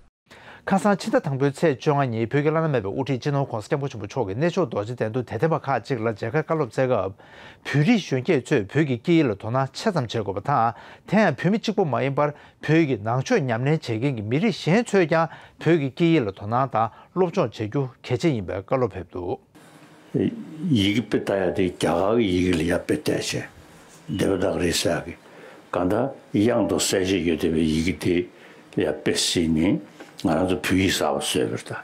ཁ་སང་ཕྱི་ཟླ་དང་པོའི་ཚེས་བཅོ་ལྔ་ཉིན་བོད་ཀྱི་བླ་ན་མེད་པའི་དབུ་ཁྲིད་སྤྱི་ནོར་༸གོང་ས་༸སྐྱབས་མགོན་ཆེན་པོ་མཆོག་གིས་གནས་མཆོག་རྡོ་རྗེ་གདན་དུ་དད་ལྡན་པ་ཁག་ཅིག་ལ་མཇལ་ཁ་བཀའ་སློབ་སྩལ་སྐབས། བོད་རིགས་གཞོན་སྐྱེས་ཚོས་བོད་ཀྱི་སྐད་ཡིག་ལ་དོ་སྣང་ཆེ་ཙམ་བྱེད་དགོས་པ་དང་། དེ་ཡང་བོད་མི་གཅིག་པུ་མ་ཡིན་པར་བོད་ཀྱི་ནང་ཆོས་ཉམས་ལེན་བྱེད་མཁན་གྱི་མི་རིགས་གཞན་ཚོས་ཀྱང་བོད་ཀྱི་སྐད་ཡིག་ལ་དོ་སྣང་དང་སློབ་སྦྱོང་བྱེད་རྒྱུ་གལ་ཆེ་ཡིན་པའི་བཀའ་སློབ་ཕེབས་འདུག། ཡི་གེ་དཔེ་ལྟ་ཡ་དེ་རྒྱ་གར་གྱི་ཡི་གེ་ལ་ཡ་དཔེ་བལྟས་བྱས་བསྡད་པ་དག་རེད་ཟེར་ཡ་གི། གང་ལྟར་དབྱངས་དང་གསལ་བྱེད་ཡོད་བསྡད་པའི་ཡི་གེ་དེ་ལ་ཡ་དཔེ་གཟིགས་ནས་ང་རང་ཚོ་བོད་ཡིག་གསར་པ་བཟོས་པ་རེད་ད།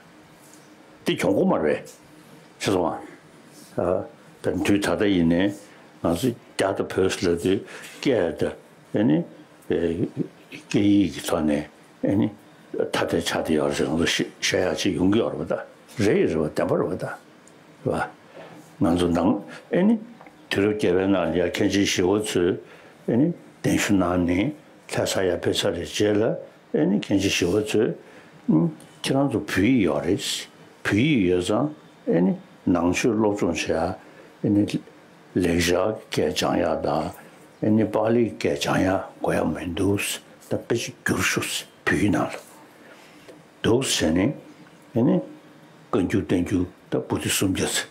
དེ་གྱོང་པོ་མ་རེད། ཤེས་སོང་ཨ། ད་དུས་ད་ལྟ་ཡིན་ནའི་ང་ཚོ་རྒྱ་དང་བོད་ཟེར་ལབ་དུས་སྐད་དང་ཨེ་ནི་སྐད་ཡིག་གི་ཐོག་ནས་ཨེ་ནི་ཐ་དད་ཆགས་བསྡད་ཡོད་རེད་ཟེར་ང་ཚོ་བཤད་ཡག་ཅིག་ཡོང་གི་ཡོད་རེད་པ། ད་རེད་རེད་པ། བདེན་པ་རེད་པ། ད། བ། ང་ཚོ་ནང་ཨེ་ནི་དུས་རབས་བརྒྱད་པའི་ནང་ལ་ཡ་མཁན་ཆེན་ཞི་བ་འཚོས་ཨེ་ནི་གདན་ཞུ་གནང་ནས་ལྷ་ས་ཡར་ཕེབས་ཚར་བའི་རྗེས་ལ་ཨེ་ནི་མཁན་ཆེན་ཞི་བ་འཚོས་ཨུམ་ཁྱེད་རང་ཚོ་བོད་ཡིག་ཡོད་རེད། བོད་ཡིག་ཡོད་ཙང་ཨེ་ནི་ནང་ཆོས་སློབ་སྦྱོང་བྱེད་ཡ་ཨེ་ནི་ལེགས་སྦྱར་སྐད་སྦྱང་ཡ་དང་ཨེ་ནི་པཱ་ལིའི་སྐད་སྦྱང་ཡ་དགོས་ཡ་མི་འདུག། ད་དཔེ་ཆ་བསྒྱུར་ཤོག་བོད་ཡིག་ནང་ལ། འདུག་ཟེར་ནས་ཨེ་ནི་བཀའ་འགྱུར་བསྟན་འགྱུར་ད་པོ་ཏི་སུམ་བརྒྱ་ཙམ་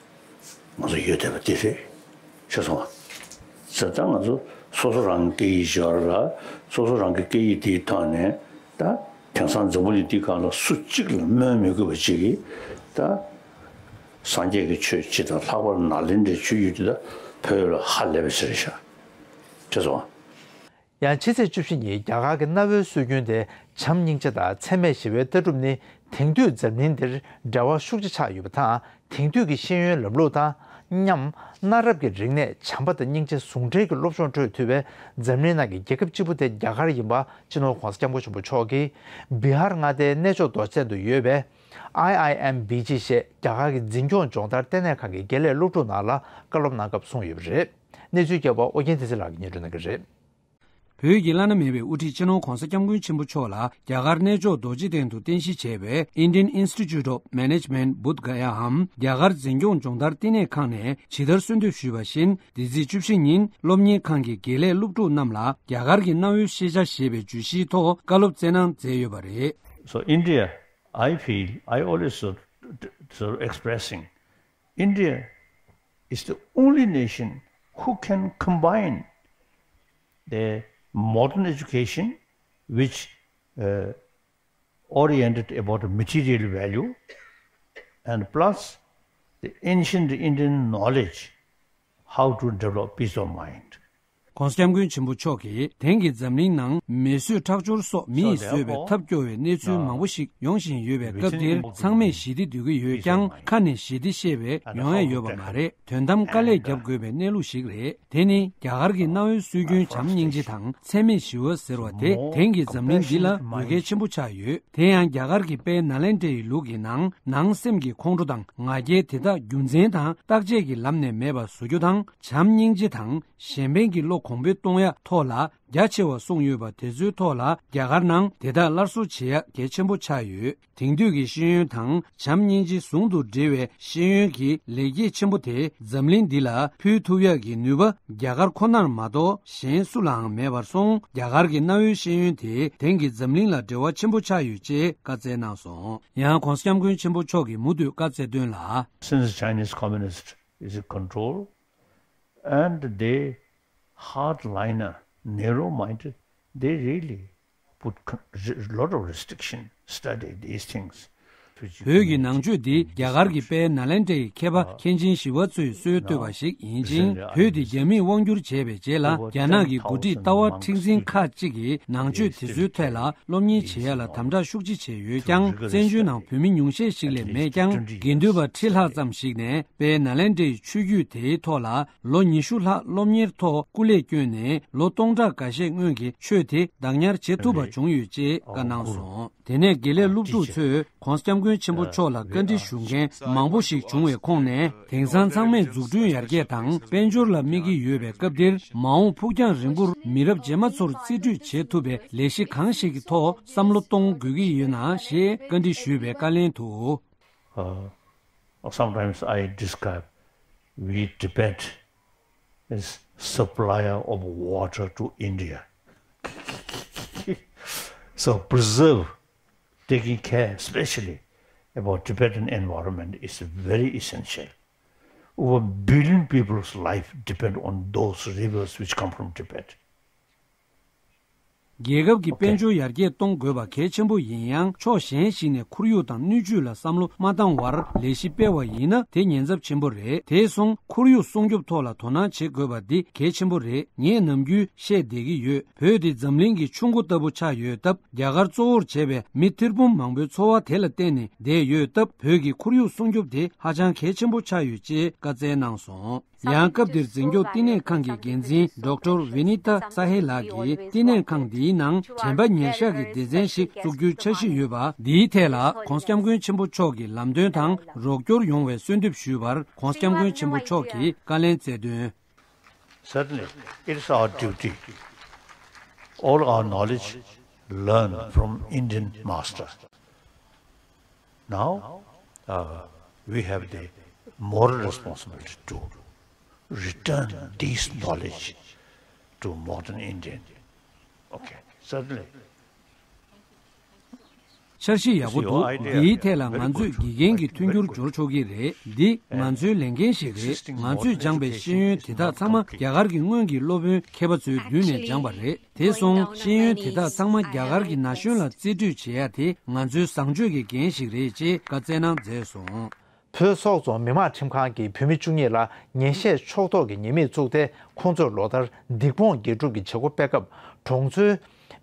ང་ཚོ་ཡོད་བསྡད་པ་དེ་རེད། ཤེས་སོང་ང་། ཟེར་ད་ང་ཚོ་སོ་སོ་རང་གི་སྐད་ཡིག་སྦྱོར་ལ་སོ་སོ་རང་གི་སྐད་ཡིག་དེའི་ཐོག་ནས་ད་དེང་སང་འཛམ་བུ་གླིང་འདིའི་སྒང་ལ་སུ་གཅིག་ལ་སྨོན་མི་དགོས་པ་ཅིག་གིས་ད་སངས་རྒྱས་ཀྱི་ཆོས་སྤྱི་དང་ལྷག་པར་ནཱ་ལེནྡྲའི་ཆོས་བརྒྱུད་འདི་ད་བོད་ལ་ཧ་ལས་པ་ཞིག་རེད་ཤག། ཤེས་སོང་ང་། ཡང་ཕྱི་ཚེས་བཅུ་བཞི་ཉིན་རྒྱ་གར་གྱི་གནའ་བོའི་སྲོལ་རྒྱུན་ཏེ་བྱམས་སྙིང་རྗེ་དང་འཚེ་མེད་ཞི་བའི་ལྟ་གྲུབ་ནི་དེང་དུས་འཛམ་གླིང་འདིར་འབྲེལ་བ་ཤུགས་ཆེ་ཆགས་ཡོད་པ་དང་། དེང་དུས་ཀྱི་ཤེས་ཡོན་ལམ་ལུགས་དང་མཉམ་གནའ་རབས་ཀྱི་རིག་གནས་བྱམས་པ་དང་སྙིང་རྗེ་ཟུང་འབྲེལ་གྱི་སློབ་སྦྱོང་སྤྲོད་ཐུབ་པའི་འཛམ་གླིང་ནང་གི་རྒྱལ་ཁབ་གཅིག་པུ་དེ་རྒྱ་གར་ཡིན་པ་སྤྱི་ནོར་༸གོང་ས་༸སྐྱབས་མགོན་ཆེན་པོ་མཆོག་གིས་བི་ཧར་མངའ་སྡེའི་གནས་མཆོག་རྡོ་རྗེ་གདན་དུ་ཡོད་པའི་ཨའི་ཨའི་ཨེམ་བི་ཇི་ཞེས་རྒྱ་གར་གྱི་འཛིན་སྐྱོང་སྦྱོང་བརྡར་ལྟེ་གནས་ཁང་གི་དགེ་ལས་སློབ་ཕྲུག་རྣམས་ལ་བཀའ་སློབ་གནང་སྐབས་གསུངས་ཡོད་པ་རེད། གནས་ཚུལ་རྒྱས་པ་ཨོ་རྒྱན་བསྟན་འཛིན་ལགས་ཀྱིས་སྙན་སྒྲོན་གནང་གི་རེད། བོད་ཀྱི་བླ་ན་མེད་པའི་དབུ་ཁྲིད་སྤྱི་ནོར་༧གོང་ས་༧སྐྱབས་མགོན་ཆེན་པོ་མཆོག་ལ་རྒྱ་གར་གནས་མཆོག་རྡོ་རྗེ་གདན་དུ་རྟེན་གཞི་བྱས་པའི་Indian Institute of Management Bodh Gayaའམ་རྒྱ་གར་འཛིན་སྐྱོང་སྦྱོང་བརྡར་བསྟི་གནས་ཁང་ནས་ཇི་ལྟར་གསོལ་འདེབས་ཞུས་པ་བཞིན། འདི་ཚེས་བཅུ་བཞི་ཉིན་སློབ་གཉེར་ཁང་གི་དགེ་ལས་སློབ་ཕྲུག་རྣམས་ལ་རྒྱ་གར་གྱི་གནའ་བོའི་ཤེས་བྱ་ཞེས་པའི་བརྗོད་གཞིའི་ཐོག་བཀའ་སློབ་སྩལ་གནང་མཛད་ཡོད་པ་རེད། So India, I feel, I always sort sort of expressing, India is the only nation who can combine the modern education, which uh, oriented about material value, and plus the ancient Indian knowledge, how to develop peace of mind. ༧གོང་ས་༧སྐྱབས་མགོན་ཆེན་པོ་མཆོག་གིས་དེང་གི་འཛམ་གླིང་ནང་མེ་གསོད་ཁྲག་སྦྱོར་སོགས་མི་ཡིས་བཟོས་པའི་ཐབས་སྐྱོ་བའི་གནས་ཚུལ་མང་པོ་ཞིག་ཡོང་བཞིན་ཡོད་པའི་སྐབས་འདིར། ཚང་མས་ཞི་བདེ་འདོད་ཀྱི་ཡོད་ཀྱང་། ཁ་ནས་ཞི་བདེ་བཤད་པའི་ཡོང་ཡ་ཡོད་པ་མ་རེད། དོན་དམ་དཀའ་ལས་རྒྱབ་དགོས་པའི་གནས་ལུགས་ཤིག་རེད། དེ་ནི་རྒྱ་གར་གྱི་གནའ་བོའི་སྲོལ་རྒྱུན་བྱམས་སྙིང་རྗེ་དང་། ཚད་མེད་ཞི་བ་ཟེར་བ་དེ་དེང་གི་འཛམ་གླིང་འདི་ལ་དགོས་གལ་ཆེན་པོ་ཆགས་ཡོད། དེ་ཡང་རྒྱ་གར་གྱི་དཔལ་ནཱ་ལེནྡྲའི་ལུགས་ཀྱི་ནང་། ནང་སེམས་ཀྱི་ཁོང་ཁྲོ་དང་ང་རྒྱལ་དེ་དག་རྒྱུ་མཚན་དང་བརྟག་དཔྱད་ཀྱི་ལམ་ནས་མེད་པ་བཟོ་རྒྱུ་དང་། བྱམས་སྙིང་རྗེ་དང་གཞན་ཕན་གྱི་བློ་གོང་འཕེལ་གཏོང་ཡ་ཐོག་ལ་རྒྱ་ཆེ་བ་གསུངས་ཡོད་པ་དེ་ཚོའི་ཐོག་ལ་རྒྱ་གར་ནང་དེ་དག་སླར་གསོ་བྱེད་ཡ་གལ་ཆེན་པོ་ཆགས་ཡོད། དེང་དུས་ཀྱི་ཤེས་ཡོན་དང་བྱམས་སྙིང་རྗེ་ཟུང་དུ་འབྲེལ་བའི་ཤེས་ཡོན་གྱི་ལེགས་སྐྱེས་ཆེན་པོ་དེ་འཛམ་གླིང་འདི་ལ་ཕུལ་ཐུབ་ཡག་གི་ནུས་པ་རྒྱ་གར་ཁོ་ནར་མ་གཏོགས་གཞན་སུ་ལའང་མེད་པར་སོང་། རྒྱ་གར་གྱི་གནའ་བོའི་ཤེས་ཡོན་དེ་དེང་གི་འཛམ་གླིང་ལ་འབྲེལ་བ་ཆེན་པོ་ཆགས་ཡོད་ཅེས་བཀའ་སྩལ་གནང་སོང་། ཡང་༧གོང་ས་༧སྐྱབས་མགོན་ཆེན་པོ་མཆོག་གིས་མུ་མཐུད་བཀའ་སྩལ་དོན་ལ། Since Chinese communist is in control, and they hardliner, narrow-minded, they really put con- a lot of restriction, study these things. བོད་ཀྱི་ནང་ཆོས་འདི་རྒྱ་གར་གྱི་དཔལ་ནཱ་ལེནྡྲའི་མཁས་པ་མཁན་ཆེན་ཞི་བ་འཚོས་སྲོལ་བཏོད་པ་ཞིག་ཡིན་ཅིང་། བོད་འདི་རྒྱ་མིས་དབང་བསྒྱུར་བྱས་པའི་རྗེས་ལ་རྒྱ་ནག་གི་འགོ་ཁྲིད་ལྟ་བ་མཁྲེགས་འཛིན་ཁག་ཅིག་གིས་ནང་ཆོས་དེ་ཚོའི་ཐད་ལ་སློབ་གཉེར་བྱེད་ཡ་ལ་དམ་དྲག་ཤུགས་ཆེ་བྱས་ཡོད་ཀྱང་། བཙན་བྱོལ་ནང་བོད་མི་ཉུང་ཤས་ཤིག་ལས་མེད་ཀྱང་། དགེ་འདུན་པ་ཁྲི་ལྷག་ཙམ་ཞིག་ནས་དཔལ་ནཱ་ལེནྡྲའི་ཆོས་བརྒྱུད་དེའི་ཐོག་ལ་ལོ་ཉི་ཤུ་ལྷག་སློབ་གཉེར་ཐོག་སྐུ་ལས་བསྐྱོན་ནས། ལོ་སྟོང་ཕྲག་འགའ་ཤས་སྔོན་གྱི་ཆོས་དེ་བདག་ཉར་བྱེད་ཐུབ་པ་བྱུང་ཡོད་ཅེས་བཀའ་གནང་སོང་། དེ་ནས་དགེ་ལས་སློབ་ཕྲུག་ཚོས་༧གོང་ས་༧སྐྱབས་མགོན་ཆེན་པོ་མཆོག་ལ་བཀའ་འདྲི་ཞུ་མཁན་མང་པོ་ཞིག་བྱུང་བའི་ཁོངས་ནས། དེང་སང་ཚང་མས་འཛུགས་སྐྲུན་ཡར་རྒྱས་དང་དཔལ་འབྱོར་ལ་དམིགས་ཀྱི་ཡོད་པའི་སྐབས་འདིར། མ་འོངས་ཕུགས་རྒྱང་རིང་པོར་མི་རབས་རྗེས་མ་ཚོར་རྩིས་སྤྲོད་བྱེད་ཐུབ་པའི་ལས་གཞི་གང་ཞིག་གི་ཐོག་བསམ་བློ་གཏོང་དགོས་ཀྱི་ཡོད་ན་ཞེས་བཀའ་འདྲི་ཞུས་པའི་བཀའ་ལན་དུ། Uh, sometimes I describe, we Tibet is supplier of water to India. So preserve, taking care especially about Tibetan environment is very essential. Over billion people's life depend on those rivers which come from Tibet. རྒྱལ་ཁབ་ཀྱི་དཔལ་འབྱོར་ཡར་རྒྱས་གཏོང་དགོས་པ་གལ་ཆེན་པོ་ཡིན་ཡང་། ཕྱོགས་གཞན་ཞིག་ནས་ཁོར་ཡུག་དང་སྣོད་བཅུད་ལ་བསམ་བློ་མ་བཏང་བར་ལས་གཞི་སྤེལ་བ་ཡིན་ན། དེ་ཉེན་ཚབས་ཆེན་པོ་རེད། དེ་སོང་ཁོར་ཡུག་སྲུང་སྐྱོབ་ཐོག་ལ་དོ་སྣང་བྱེད་དགོས་པ་འདི་གལ་ཆེན་པོ་རེད། ངས་ནམ་རྒྱུན་བཤད་བསྡད་ཀྱི་ཡོད། བོད་འདི་འཛམ་གླིང་གི་ཆུ་མགོ་ལྟ་བུ་ཆགས་ཡོད་སྟབས། རྒྱ་གར་གཙོ་བོར་བྱས་པའི་མི་ཐེར་འབུམ་མང་པོའི་འཚོ་བ་དེ་ལ་བརྟེན་ནས་བསྡད་ཡོད་སྟབས། བོད་ཀྱི་ཁོར་ཡུག་སྲུང་སྐྱོབ་དེ་ཧ་ཅང་གལ་ཆེན་པོ་ཆགས་ཡོད་ཅེས་བཀའ་སྩལ་གནང་སོང་། ཡང་སྐབས་དེར་འཛིན་སྐྱོང་བསྟི་གནས་ཁང་གི་འགན་འཛིན་ཌོག་ཊར་ཝི་ནི་ཏཱ་ས་ཧེ་ལགས་ཀྱིས། བསྟི་གནས་ཁང་འདིའི་ནང་དྲན་པ་ཉེར་བཞག་གི་སྡེ་ཚན་ཞིག་བཙུགས་རྒྱུའི་འཆར་གཞི་ཡོད་པ་འདིའི་ཐད་ལ། ༸གོང་ས་༸སྐྱབས་མགོན་ཆེན་པོ་མཆོག་གི་ལམ་སྟོན་དང་རོགས་སྐྱོར་ཡོང་བའི་གསོལ་འདེབས་ཞུས་པར། ༸གོང་ས་༸སྐྱབས་མགོན་ཆེན་པོ་མཆོག་གིས་བཀའ་ལན་སྩལ་དོན། Certainly, it is our duty. All our knowledge learned from Indian master. Now, uh, we have the moral responsibility to return this knowledge to modern Indian. Okay, certainly. འཆར་གཞི་ཡག་པོ་འདུག་འདིའི་ཐད་ལ་ང་ཚོས་དགེ་རྒན་གྱི་མཐུན་འགྱུར་སྦྱོར་ཆོག་གི་རེད། འདི་ང་ཚོའི་ལས་འགན་ཞིག་རེད། ང་ཚོས་སྦྱངས་པའི་ཤེས་ཡོན་དེ་དག་ཚང་མ་རྒྱ་གར་གྱི་སྔོན་གྱི་སློབ་དཔོན་མཁས་པ་ཚོའི་མདུན་ནས་སྦྱངས་པ་རེད། དེ་སོང་ཤེས་ཡོན་དེ་དག་ཚང་མ་རྒྱ་གར་གྱི་ན་གཞོན་ལ་རྩིས་སྤྲོད་བྱེད་ཡ་དེ་ང་ཚོའི་བཟང་སྤྱོད་ཀྱི་འགན་ཞིག་རེད་ཅེས་བཀའ་སྩལ་གནང་མཛད་སོང་། བོད་སོག་རྫོང་མི་དམངས་ཁྲིམས་ཁང་གིས་བོད་མི་བཅུ་གཉིས་ལ་ཉེས་ཤས་ཕྱོགས་གཏོགས་ཀྱི་ཉེས་དམིགས་བཙུགས་ཏེ། ཁོང་ཚོར་ལོ་ལྟར་སྡིག་སྤོང་དགེ་སྒྲུབ་ཀྱི་བྱེད་སྒོ་སྤེལ་སྐབས། གྲོང་ཚོའི་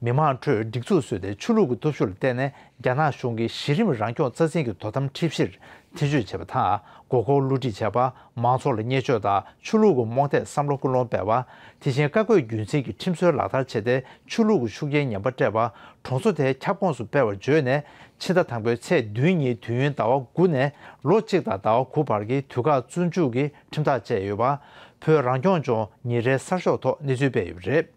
མི་མང་ཁྲོད་སྒྲིག་འཛུགས་བཟོས་ཏེ། ཆོས་ལུགས་ཀྱི་སྟོབས་ཤུགས་ལ་བརྟེན་ནས་རྒྱ་ནག་གཞུང་གི་གཞི་རིམ་རང་སྐྱོང་རྩ་འཛིན་གྱི་དོ་དམ་ཁྲིམས་གཞིར་ཐེ་བྱུས་བྱས་པ་དང་། མགོ་སྐོར་བསླུ་བྲིད་བྱས་པ། མང་ཚོགས་ལ་བརྙས་བཅོས་དང་ཆོས་ལུགས་ཀྱི་རྨོངས་དད་བསམ་བློ་སྐུལ་སློང་སྤེལ་བ། དེ་བཞིན་བཀའ་བཀོད་རྒྱུན་འཛིན་གྱི་ཁྲིམས་སྲོལ་ལག་བསྟར་བྱས་ཏེ། ཆོས་ལུགས་ཀྱི་ཤུགས་རྐྱེན་ངན་པ་སྤྲད་པ། གྲོང་ཚོ་དེའི་ཁྱབ་ཁོངས་སུ་སྤེལ་བར་བརྗོད་ནས། ཕྱི་ཟླ་དང་པོའི་ཚེས་བདུན་ཉིན་དུས་ཡུན་ཟླ་བ་དགུ་ནས་ལོ་གཅིག་དང་ཟླ་བ་དགུ་བར་གྱི་དུས་བཀག་བཙོན་འཇུག་གི་ཁྲིམས་ཐག་བཅད་ཡོད་པ། བོད་རང་སྐྱོང་ལྗོངས་ཉིན་རེའི་གསར་ཤོག་ཐོག་གནས་ཚུལ་སྤེལ་ཡོད་པ་རེད།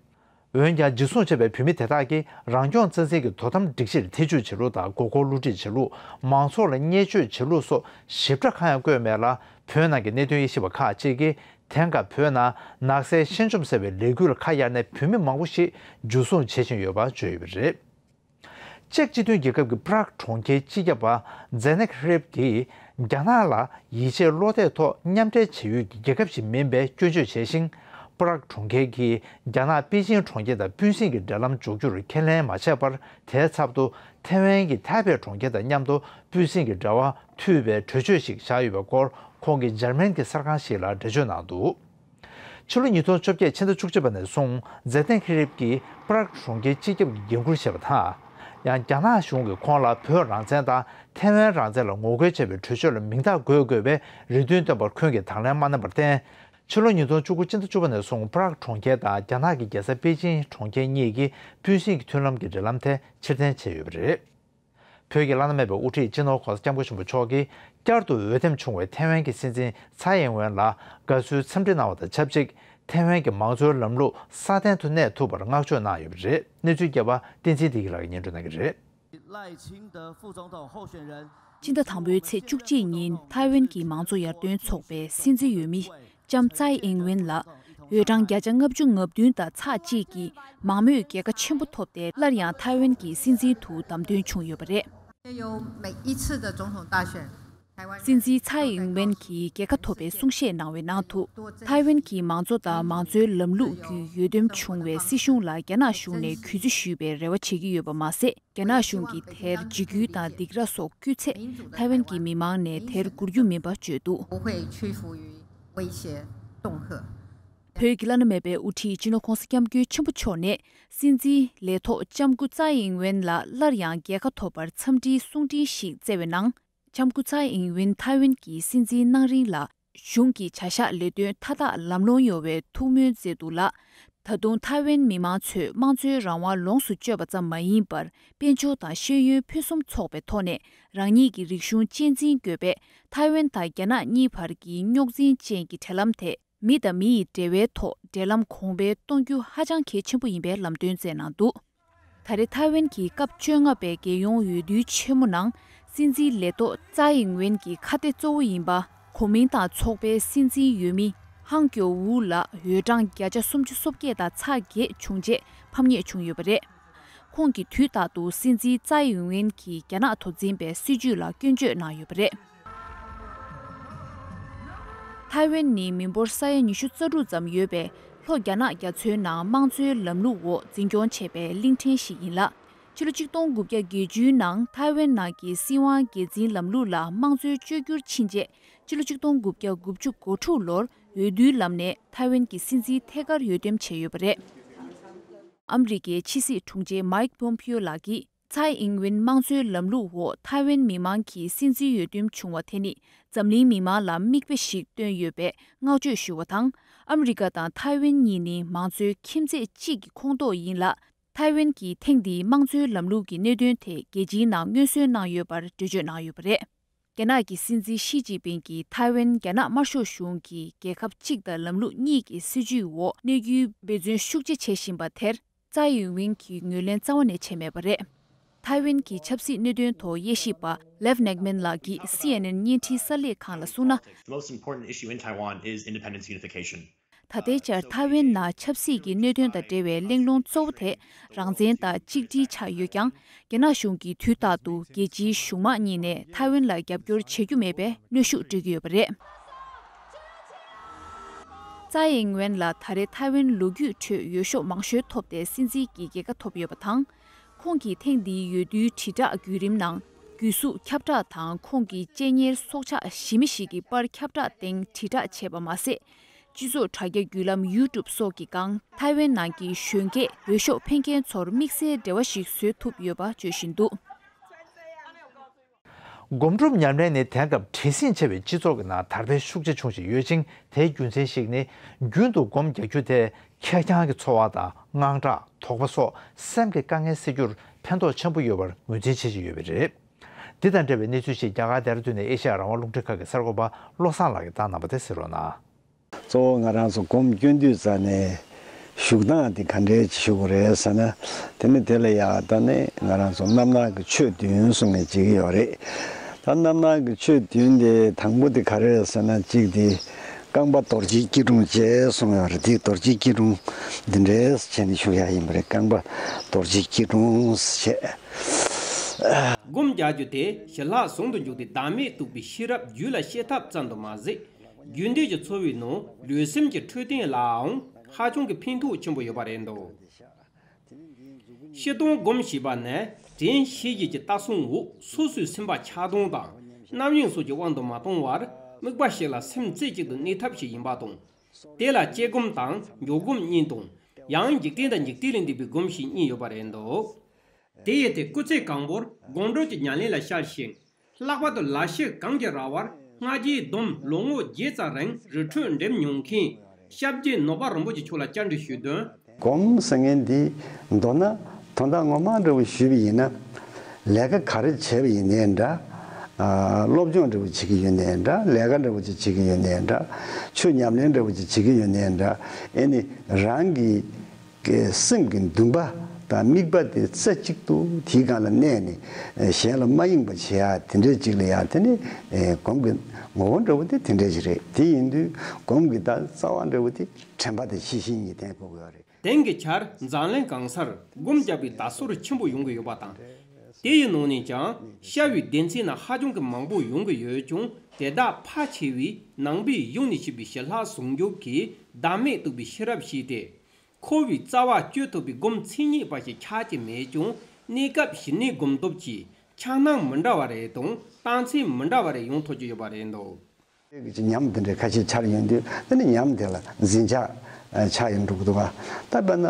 འོན་ཀྱང་འཇུ་བཟུང་བྱས་པའི་བོད་མི་དེ་དག་གིས་རང་སྐྱོང་རྩ་འཛིན་གྱི་དོ་དམ་སྒྲིག་གཞིར་ཐེ་ཇུས་བྱེད་ལུགས་དང་མགོ་སྐོར་བསླུ་བྲིད་བྱེད་ལུགས། མང་ཚོགས་ལ་བརྙས་བཅོས་བྱེད་ལུགས་སོགས་ཞིབ་ཕྲ་གང་ཡང་བཀོད་མེད་ལ། བོད་ནང་གི་གནད་དོན་དབྱེ་ཞིབ་པ་ཁག་ཅིག་གིས། དེང་སྐབས་བོད་ནང་ནགས་ཚལ་ཤིང་ཆོམ་ཟེར་བའི་ལས་འགུལ་ལ་ཁ་གཡར་ནས་བོད་མི་མང་པོ་ཞིག་འཇུ་བཟུང་བྱེད་བཞིན་ཡོད་པ་བརྗོད་ཡོད་པ་རེད། ཅེཀ་སྤྱི་མཐུན་རྒྱལ་ཁབ་ཀྱི་པ་རག་གྲོང་ཁྱེར་སྤྱི་ཁྱབ་པ་ཛེ་ནེག་རེབ་ཀྱིས། རྒྱ་ནག་ལ་ཡིད་ཆེས་བློ་གཏད་ཐོག་མཉམ་འབྲེལ་བྱེད་ཡུལ་གྱི་རྒྱལ་ཁབ་ཞིག་མིན་པའི་སྐྱོན་བརྗོད་བྱས་ཤིང་། པ་རག་གྲོང་ཁྱེར་གྱིས་རྒྱ་ནག་པེ་ཅིང་གྲོང་ཁྱེར་དང་སྤུན་སྲིང་གི་འབྲེལ་ལམ་འཇོག་རྒྱུར་ཁས་ལེན་མ་བྱས་པར། དེའི་ཚབ་ཏུ་ཐེ་ཝན་གྱི་ཐའེ་པེ་གྲོང་ཁྱེར་དང་མཉམ་དུ་སྤུན་སྲིང་གི་འབྲེལ་བ་མཐུད་པའི་གྲོས་ཆོད་ཞིག་བཞག་ཡོད་པའི་སྐོར། ཁོང་གིས་འཇར་མན་གྱི་གསར་ཁང་ཞིག་ལ་འགྲེལ་བརྗོད་གནང་འདུག་ཕྱི་ལོ་ཉིས་སྟོང་བཅོ་བརྒྱད་ཕྱི་ཟླ་བཅུ་གཅིག་པ་ནས་བཟུང་ཛེ་ཏན་ཁི་རིབ་ཀྱིས་པ་རག་གྲོང་ཁྱེར་སྤྱི་ཁྱབ་ཀྱི་འགན་འཁུར་བཞེས་པ་དང་། ཡང་རྒྱ་ནག་གཞུང་གིས་ཁོང་ལ་བོད་རང་བཙན་དང་ཐེ་ཝན་རང་བཙན་ལ་ངོ་རྒོལ་བྱས་པའི་གྲོས་ཆོད་ལ་མིང་རྟགས་འགོད་དགོས་པའི་རེ་འདུན་བཏོན་པར་ཁོང་གིས་དང་ལེན་མ་གནང་བར་བརྟེན། ཕྱི་ལོ་ཉིས་སྟོང་བཅུ་དགུ་ཕྱི་ཟླ་བཅུ་པ་ནས་བཟུང་པ་རག་གྲོང་ཁྱེར་དང་རྒྱ་ནག་གི་རྒྱལ་ས་པེ་ཅིང་གྲོང་ཁྱེར་གཉིས་ཀྱི་སྤུན་སྲིང་གི་མཐུན་ལམ་གྱི་འབྲེལ་ལམ་དེ་ཕྱིར་འཐེན་བྱས་ཡོད་པ་རེད། བོད་ཀྱི་བླ་ན་མེད་པའི་དབུ་ཁྲིད་སྤྱི་ནོར་༸གོང་ས་༸སྐྱབས་མགོན་ཆེན་པོ་མཆོག་གིས་བསྐྱར་དུ་འོས་འདེམས་བྱུང་བའི་ཐེ་ཝན་གྱི་སྲིད་འཛིན་ཚའེ་ཨིན་ཝེན་ལ་དགའ་བསུའི་འཚམས་འདྲི་གནང་བ་དང་ཆབས་ཅིག་ཐེ་ཝན་གྱི་མང་གཙོའི་ལམ་ལུགས་སྲ་བརྟན་དུ་གནས་ཐུབ་པར་བསྔགས་བརྗོད་གནང་ཡོད་པ་རེད། གནས་ཚུལ་རྒྱས་པ་བསྟན་འཛིན་བདེ་སྐྱིད་ལགས་ཀྱིས་སྙན་སྒྲོན་གནང་གི་རེད། 赖清德副总统候选人 སྤྱི་ཟླ་དང་པོའི་ཚེས་བཅུ་གཅིག་ཉིན་ཐའེ་ཝན་གྱི་མང་གཙོ་ཡར་ཐོན་ཚོགས་པའི་སྲིད་འཛིན་འོས་མི་ལྕམ་ཙའེ་ཨིང་ཝེན་ལགས་འོས་གྲངས་བརྒྱ་ཆ་ལྔ་བཅུ་ང་བདུན་དང་ཚེག་གཅིག་གིས་མང་མོས་རྒྱལ་ཁ་ཆེན་པོ་ཐོབ་སྟེ། སླར་ཡང་ཐའེ་ཝན་གྱི་སྲིད་འཛིན་དུ་བདམས་ཐོན་བྱུང་ཡོད་པ་རེད། 由每一次的总统大选， སྲིད་འཛིན་ཚའེ་ཨིང་ཝེན་གྱིས་རྒྱལ་ཁ་ཐོབ་པའི་གསུང་བཤད་གནང་བའི་ནང་དུ། ཐའེ་ཝན་གྱི་མང་གཙོ་དང་མང་གཙོའི་ལམ་ལུགས་ཀྱིས་འོས་འདེམས་བྱུང་བའི་སྲིད་གཞུང་ལ་རྒྱ་ནག་གཞུང་ནས་གུས་བརྩི་ཞུས་པའི་རེ་བ་བྱེད་ཀྱི་ཡོད་པ་མ་ཟད། རྒྱ་ནག་གཞུང་གིས་དེར་འཇིགས་སྐུལ་དང་སྡིགས་ར་སོགས་བསྐུལ་ཚེ། ཐའེ་ཝན་གྱི་མི་མང་ནས་དེར་མགུར་རྒྱུ་མིན་པ་བརྗོད་འདུག 不会屈服于威胁恫吓。 བོད་ཀྱི་བླ་ན་མེད་པའི་དབུ་ཁྲིད་སྤྱི་ནོར་༸གོང་ས་༸སྐྱབས་མགོན་ཆེན་པོ་མཆོག་ནས་སྲིད་འཛིན་ལས་ཐོག་ལྕམ་སྐུ་ཙའེ་ཨིང་ཝེན་ལ་སླར་ཡང་རྒྱལ་ཁ་ཐོབ་པར་འཚམས་འདྲིའི་གསུང་འཕྲིན་ཞིག་བསྩལ་བའི་ནང་། ལྕམ་སྐུ་ཙའེ་ཨིང་ཝེན་ཐའེ་ཝན་གྱི་སྲིད་འཛིན་གནང་རིང་ལ། གཞུང་གི་བྱ་གཞག་ལས་དོན་མཐའ་དག་ལམ་ལྷོང་ཡོང་བའི་ཐུགས་སྨོན་མཛད་འདུག་ལ། ད་དུང་ཐའེ་ཝན་མི་མང་ཚོས་དམངས་གཙོའི་རང་དབང་ལོངས་སུ་སྤྱོད་པ་ཙམ་མ་ཡིན་པར། དཔལ་འབྱོར་དང་ཤེས་ཡོན་ཕུན་སུམ་ཚོགས་པའི་ཐོག་ནས་རང་ཉིད་ཀྱི་རིག་གཞུང་གཅེས་འཛིན་དགོས་པས། ཐའེ་ཝན་དང་རྒྱ་ནག་གཉིས་བར་གྱི་རྙོག་འཛིང་ཅན་གྱི་འབྲེལ་ལམ་དེ། མི་དང་མི་ཡི་འབྲེལ་བའི་ཐོག་འབྲེལ་ལམ་གོང་འཕེལ་གཏོང་རྒྱུ་ཧ་ཅང་གལ་ཆེན་པོ་ཡིན་པའི་ལམ་སྟོན་བསྩལ་གནང་འདུག་ད་རེས་ཐའེ་ཝན་གྱི་སྐབས་བཅོ་ལྔ་པའི་རྒྱལ་ཡོངས་འོས་བསྡུའི་ཆེན་མོ་ནང་། སྲིད་འཛིན་ལས་ཐོག་ཙའེ་ཨིང་ཝེན་གྱི་ཁ་གཏད་གཙོ་བོ་ཡིན་པ། གོ་མིང་དང་ཚོགས་པའི་སྲིད་འཛིན་འོས་མི་ཧང་ཀྱོ་ཝུ་ལ་འོས་གྲངས་བརྒྱ་ཆ་སུམ་ཅུ་སོ་བརྒྱད་དང་ཚེག་བརྒྱད་བྱུང་རྗེས་ཕམ་ཉེས་བྱུང་ཡོད་པ་རེད། ཁོང་གིས་དུས་རྟག་ཏུ་སྲིད་འཛིན་ཙའེ་ཨིང་ཝེན་གྱིས་རྒྱ་ནག་ཐོག་འཛིན་པའི་སྲིད་བྱུས་ལ་སྐྱོན་བརྗོད་གནང་ཡོད་པ་རེད། ཐའེ་ཝན་ནི་མི་འབོར་ས་ཡ་ཉི་ཤུ་རྩ་དྲུག་ཙམ་ཡོད་པའི་ལྷོ་རྒྱ་ནག་རྒྱ་མཚོའི་ནང་དམངས་གཙོའི་ལམ་ལུགས་འོག་འཛིན་སྐྱོང་བྱས་པའི་གླིང་ཕྲན་ཞིག་ཡིན་ལ། ཕྱི་ལོ་ཆིག་སྟོང་དགུ་བརྒྱ་བརྒྱད་ཅུའི་ནང་ཐའེ་ཝན་ནང་གི་སྲིད་དབང་སྒེར་འཛིན་ལམ་ལུགས་ལ་དམངས་གཙོའི་བཅོས་བསྒྱུར་ཕྱིན་རྗེས། ཕྱི་ལོ་ཆིག་སྟོང་དགུ་བརྒྱ་དགུ་བཅུ་གོ་དྲུག་ལོར་འོས་བསྡུའི་ལམ་ནས་ཐའེ་ཝན་གྱི་སྲིད་འཛིན་ཐད་ཀར་འོས་འདེམས་བྱས་ཡོད་པ་རེད། ཨ་མི་རི་ཀའི་ཕྱི་སྲིད་དྲུང་ཆེ་མཱིག་པོམ་པིའོ་ལགས་ཀྱིས། ཚའེ་ཨིང་ཝེན་དམངས་གཙོའི་ལམ་ལུགས་འོག་ཐའེ་ཝན་མི་མང་གིས་སྲིད་འཛིན་འོས་འདེམས་བྱུང་བ་དེ་ནི་འཛམ་གླིང་མི་མང་ལ་མིག་དཔེ་ཞིག་སྟོན་ཡོད་པའི་བསྔགས་བརྗོད་ཞུ་བ་དང་། ཨ་མི་རི་ཀ་དང་ཐའེ་ཝན་གཉིས་ནི་མང་གཙོའི་ཁྱིམ་མཚེས་གཅིག་གི་ཁོངས་གཏོགས་ཡིན་ལ། ཐའེ་ཝན་གྱིས་ཐེངས་འདིའི་དམངས་གཙོའི་ལམ་ལུགས་ཀྱི་གནད་དོན་དེ་རྒྱལ་སྤྱིའི་ནང་མངོན་གསལ་གནང་ཡོད་པར་འགྲེལ་བརྗོད་གནང་ཡོད་པ་རེད། རྒྱ་ནག་གི་སྲིད་འཛིན་ཞི་ཅིན་ཕིང་གིས་ཐའེ་ཝན་རྒྱ་ནག་དམར་ཤོག་གཞུང་གི་རྒྱལ་ཁབ་གཅིག་དང་ལམ་ལུགས་གཉིས་ཀྱི་སྲིད་བྱུས་འོག་གནས་རྒྱུའི་འབད་བརྩོན་ཤུགས་ཆེ་བྱེད་བཞིན་པ་དེར། ཙའེ་ཡིན་ཝིན་གྱིས་ངོས་ལེན་རྩ་བ་ནས་བྱས་མེད་པ་རེད། ཐའེ་ཝན་གྱི་ཆབ་སྲིད་གནད་དོན་ཐོག་དབྱེ་ཞིབ་པ་ལེབ་ནེག་མན་ལགས་ཀྱིས་སི་ཨེན་ཨེན་བརྙན་འཕྲིན་གསར་ལས་ཁང་ལ་གསུངས་ན། The most important issue in Taiwan is independence unification. ད་ལྟའི་ཆར་ཐའེ་ཝན་ནང་ཆབ་སྲིད་ཀྱི་གནད་དོན་དང་འབྲེལ་བའི་གླེང་སློང་གཙོ་བོ་དེ་རང་བཙན་དང་གཅིག་སྒྲིལ་ཆགས་ཡོད་ཀྱང་། རྒྱ་ནག་གཞུང་གིས་དུས་རྟག་ཏུ་རྒྱལ་སྤྱིའི་གཞུང་མང་གཉིས་ནས་ཐའེ་ཝན་ལ་རྒྱབ་སྐྱོར་བྱེད་རྒྱུ་མེད་པའི་གནོན་ཤུགས་སྤྲོད་ཀྱི་ཡོད་པ་རེད། ཙའེ་ཨིང་ཝེན་ལ་ད་རེས་ཐའེ་ཝན་ལོ་རྒྱུས་ཁྲོད་འོས་ཤོག་མང་ཤོས་ཐོབ་སྟེ་སྲིད་འཛིན་གྱི་རྒྱལ་ཁ་ཐོབ་ཡོད་པ་དང་། ཁོང་གིས་ཐེངས་འདིའི་འོས་བསྡུའི་དྲིལ་བསྒྲགས་བརྒྱུད་རིམ་ནང་། རྒྱུད་གཟུགས་ཁྱབ་བསྒྲགས་དང་ཁོང་གི་གཅེས་ཉེར་སྲོག་ཆགས་ཞི་མི་ཞིག་གི་པར་ཁྱབ་བསྒྲགས་སྟེང་དྲིལ་བསྒྲགས་བྱས་པ་མ་ཟད། སྤྱི་ཚོགས་དྲ་རྒྱ་བརྒྱུད་ལམ་ཡུ་ཊུབ་སོགས་ཀྱི་སྒང་ཐའེ་ཝན་ནང་གི་གཞོན་སྐྱེས་འོས་ཤོག་འཕེན་མཁན་ཚོར་དམིགས་བསལ་འབྲེལ་བ་ཞིག་བཟོ་ཐུབ་ཡོད་པ་བརྗོད་བཞིན་འདུག་སྒོམ་སྒྲུབ་ཉམས་ལེན་ནི་དེང་སྐབས་བྲེལ་ཟིང་ཆེ་བའི་སྤྱི་ཚོགས་ཀྱི་ནང་དར་འཕེལ་ཤུགས་ཆེ་བྱུང་བཞིན་ཡོད་ཅིང་། དེའི་རྒྱུ་མཚན་ཞིག་ནི། རྒྱུན་དུ་སྒོམ་རྒྱག་རྒྱུ་དེས་ཁེར་རྐྱང་གི་ཚོར་བ་དང་དངངས་སྐྲག་དོགས་པ་སོགས་སེམས་ཀྱི་དཀའ་ངལ་སེལ་རྒྱུར་ཕན་ཐོགས་ཆེན་པོ་ཡོད་པར་ངོས་འཛིན་བྱེད་བཞིན་ཡོད་པས་རེད། འདི་དང་འབྲེལ་བའི་གནས་ཚུལ་ཞིག་རྒྱ་གར་ལྡེ་ར་ལྡུན་ནས་ཨེ་ཤེ་ཡ་རང་དབང་རླུང་འཕྲིན་ཁང་གི་གསར་འགོད་པ་བློ་བཟང་ལགས་ཀྱིས་བཏང་གནང་བ་དེ་གསན་རོགས་གནང་། གཙོ་བོ་ང་རང་ཚོ་སྒོམ་སྐྱོན་དུས་ཙ་ནས་ བཞུགས་སྟངས་དེ་ག་འདྲས་བྱེད་དགོས་རེད་ཟེར་ན། དེ་ནི་དེ་ལ་ཡ་ད་ནི་ང་རང་ཚོ་རྣམ་སྣང་གི་ཆོས་བདུན་གསུང་ངེས་བྱེད་ཀྱི་ཡོད་རེད། ད་རྣམ་སྣང་གི་ཆོས་བདུན་དེ་དང་པོ་དེ་ག་རེ་རེད་ཟེར་ན། གཅིག་དེ་རྐང་པ་རྡོ་རྗེའི་སྐྱིལ་ཀྲུང་བཅས་གསུང་ཡོད་རེད། དེ་རྡོ་རྗེའི་སྐྱིལ་ཀྲུང་འདི་འདྲས་བྱས་ནས་བཞུགས་ཡ་ཡིན་པ་རེད། རྐང་པ་རྡོ་རྗེའི་སྐྱིལ་ཀྲུང་བྱས། སྒོམ་རྒྱག་རྒྱུ་དེ་ཞི་ལྷག་ཟུང་དུ་འཇུག་སྟེ་བདག་མེད་རྟོགས་པའི་ཤེས་རབ་རྒྱུད་ལ་སྐྱེ་ཐབས་ཙམ་དུ་མ་ཟད། རྒྱུད་སྡེ་གྱི་འཚོ་བའི་ནང་ལུས་སེམས་ཀྱི་འཕྲོད་བསྟེན་ལའང་ཧ་ཅང་གི་ཕན་ཐོགས་ཆེན་པོ་ཡོད་པ་རེད་འདུག། སྤྱིར་བཏང་སྒོམ་ཞེས་པ་ནི་དྲན་ཤེས་བཞིན་གྱི་ལྟ་སྲུང་འོག་སོ་སོའི་སེམས་པ་ཆགས་སྡང་དང་རྣམ་གཡེང་སོགས་ཀྱི་དབང་དུ་མ་གཏོང་བར་དམིགས་པ་ཞིག་ལ་སེམས་རྩེ་གཅིག་ཏུ་གནས་ཐབས་ཤིག་ཡིན་པ་དང་། དེ་ལ་དཔྱད་སྒོམ་དང་འཇུག་སྒོམ་གཉིས་དང་། ཡང་འཇིག་རྟེན་དང་འཇིག་རྟེན་ལས་འདས་པའི་སྒོམ་ཞེས་གཉིས་ཡོད་པ་རེད་འདུག། དེ་ཡི་སྟེང་སྐུ་ཚེ་གང་བོར་སྒོམ་སྒྲུབ་ཀྱི་ཉམས་ལེན་ལ་བཤད་ཞིང་། ལྷག་པར་དུ་ལ་ཕྱི་གངས་ཀྱི་ར་བར་སྔ་རྗེས་བསྡོམས་ལོ་ངོ་བརྒྱད་ཙམ་རིང་རི་ཁྲོད་འགྲིམས་མྱོང་མཁན་སྐྱབས་རྗེ་ནོར་བ་རིན་པོ་ཆེ་མཆོག་ལ་བཅར་འདྲི་ཞུས་དོན། སྒོམ་ཟེར་མཁན་འདི་མདོར་ན་དོན་དག་ངོ་མ་འདྲ་བོ་ཞུས་པ་ཡིན་ན། ལས་ཀ་ག་རེ་བྱས་པ་ཡིན་ནའི་འདྲ། ཨ། སློབ་སྦྱོང་འདྲ་བོ་བྱེད་ཀྱི་ཡོད་ནའི་འདྲ། ལས་ཀ་འདྲ་བོ་ཅིག་བྱེད་ཀྱི་ཡོད་ནའི་འདྲ། ཆོས་ཉམས་ལེན་འདྲ་བོ་ཅིག་བྱེད་ཀྱི་ཡོད་ནའི་འདྲ། ཨེ་ནི་རང་གི་གི་སེམས་ཀྱི་འདུན་པ་དང་དམིགས་པ་དེ་རྩེ་གཅིག་ཏུ་དེའི་སྒང་ལ་གནས་ནས་གཞན་ལ་མ་གཡེངས་པ་བྱེད་ཡ་དེ་འདྲའི་ཅིག་ལ་ཡ། དེ་ནི་སྒོམ་གྱི་ངོ་བོ་འདྲ་བོ་དེ་དེ་འདྲའི་ཅིག་རེད། དེ་ཡིན་དུས་སྒོམ་གྱི་ད་རྩ་བ་འདྲ་བོ་དེ་དྲན་པ་དང་ཤེས་བཞིན་གྱི་དེ་དགོས་ཀྱི་ཡོད་རེད། དེང་གི་ཆར་འཛམ་གླིང་གང་སར་སྒོམ་རྒྱག་པའི་བརྡ་གསར་ཆེན་པོ་ཡོང་གི་ཡོད་པ་དང་། དེ་ཡི་ནང་ནས་ཀྱང་བྱ་བའི་སྡེ་ཚན་ནི་ཧ་ཅང་གི་མང་པོ་ཡོང་གི་ཡོད་ཀྱང་། དེ་དག་ཕལ་ཆེ་བས་ནང་པའི་གཞུང་ནས་བཤད་པའི་ཞི་ལྷག་ཟུང་འཇུག་གི་བདག་མེད་རྟོགས་པའི་ཤེས་རབ་ཞེས་ཏེ། འཁོར་བའི་རྩ་བ་གཅོད་ཐུབ་པའི་སྒོམ་མཚན་ཉིད་པ་ཞིག་ཆགས་ཀྱི་མེད་ཀྱང་། གནས་སྐབས་ཞི་གནས་སྒོམ་སྟོབས་ཀྱིས་འཆར་སྣང་མི་འདྲ་བ་རེ་དང་རྟགས་མཚན་མི་འདྲ་བ་རེ་ཡོང་ཐུབ་ཀྱི་ཡོད་པ་རེད་འདུག། ཀྱི་ཉམས་དེ་འདྲའི་ཁ་ཤས་འཆར་ཡོང་དུས། དེ་ནི་ཉམས་དེ་ལ་འཛིན་ཆགས་ཆགས་ཡོང་འགྲོ་གི་འདུག་ག། ད་དཔེར་ན་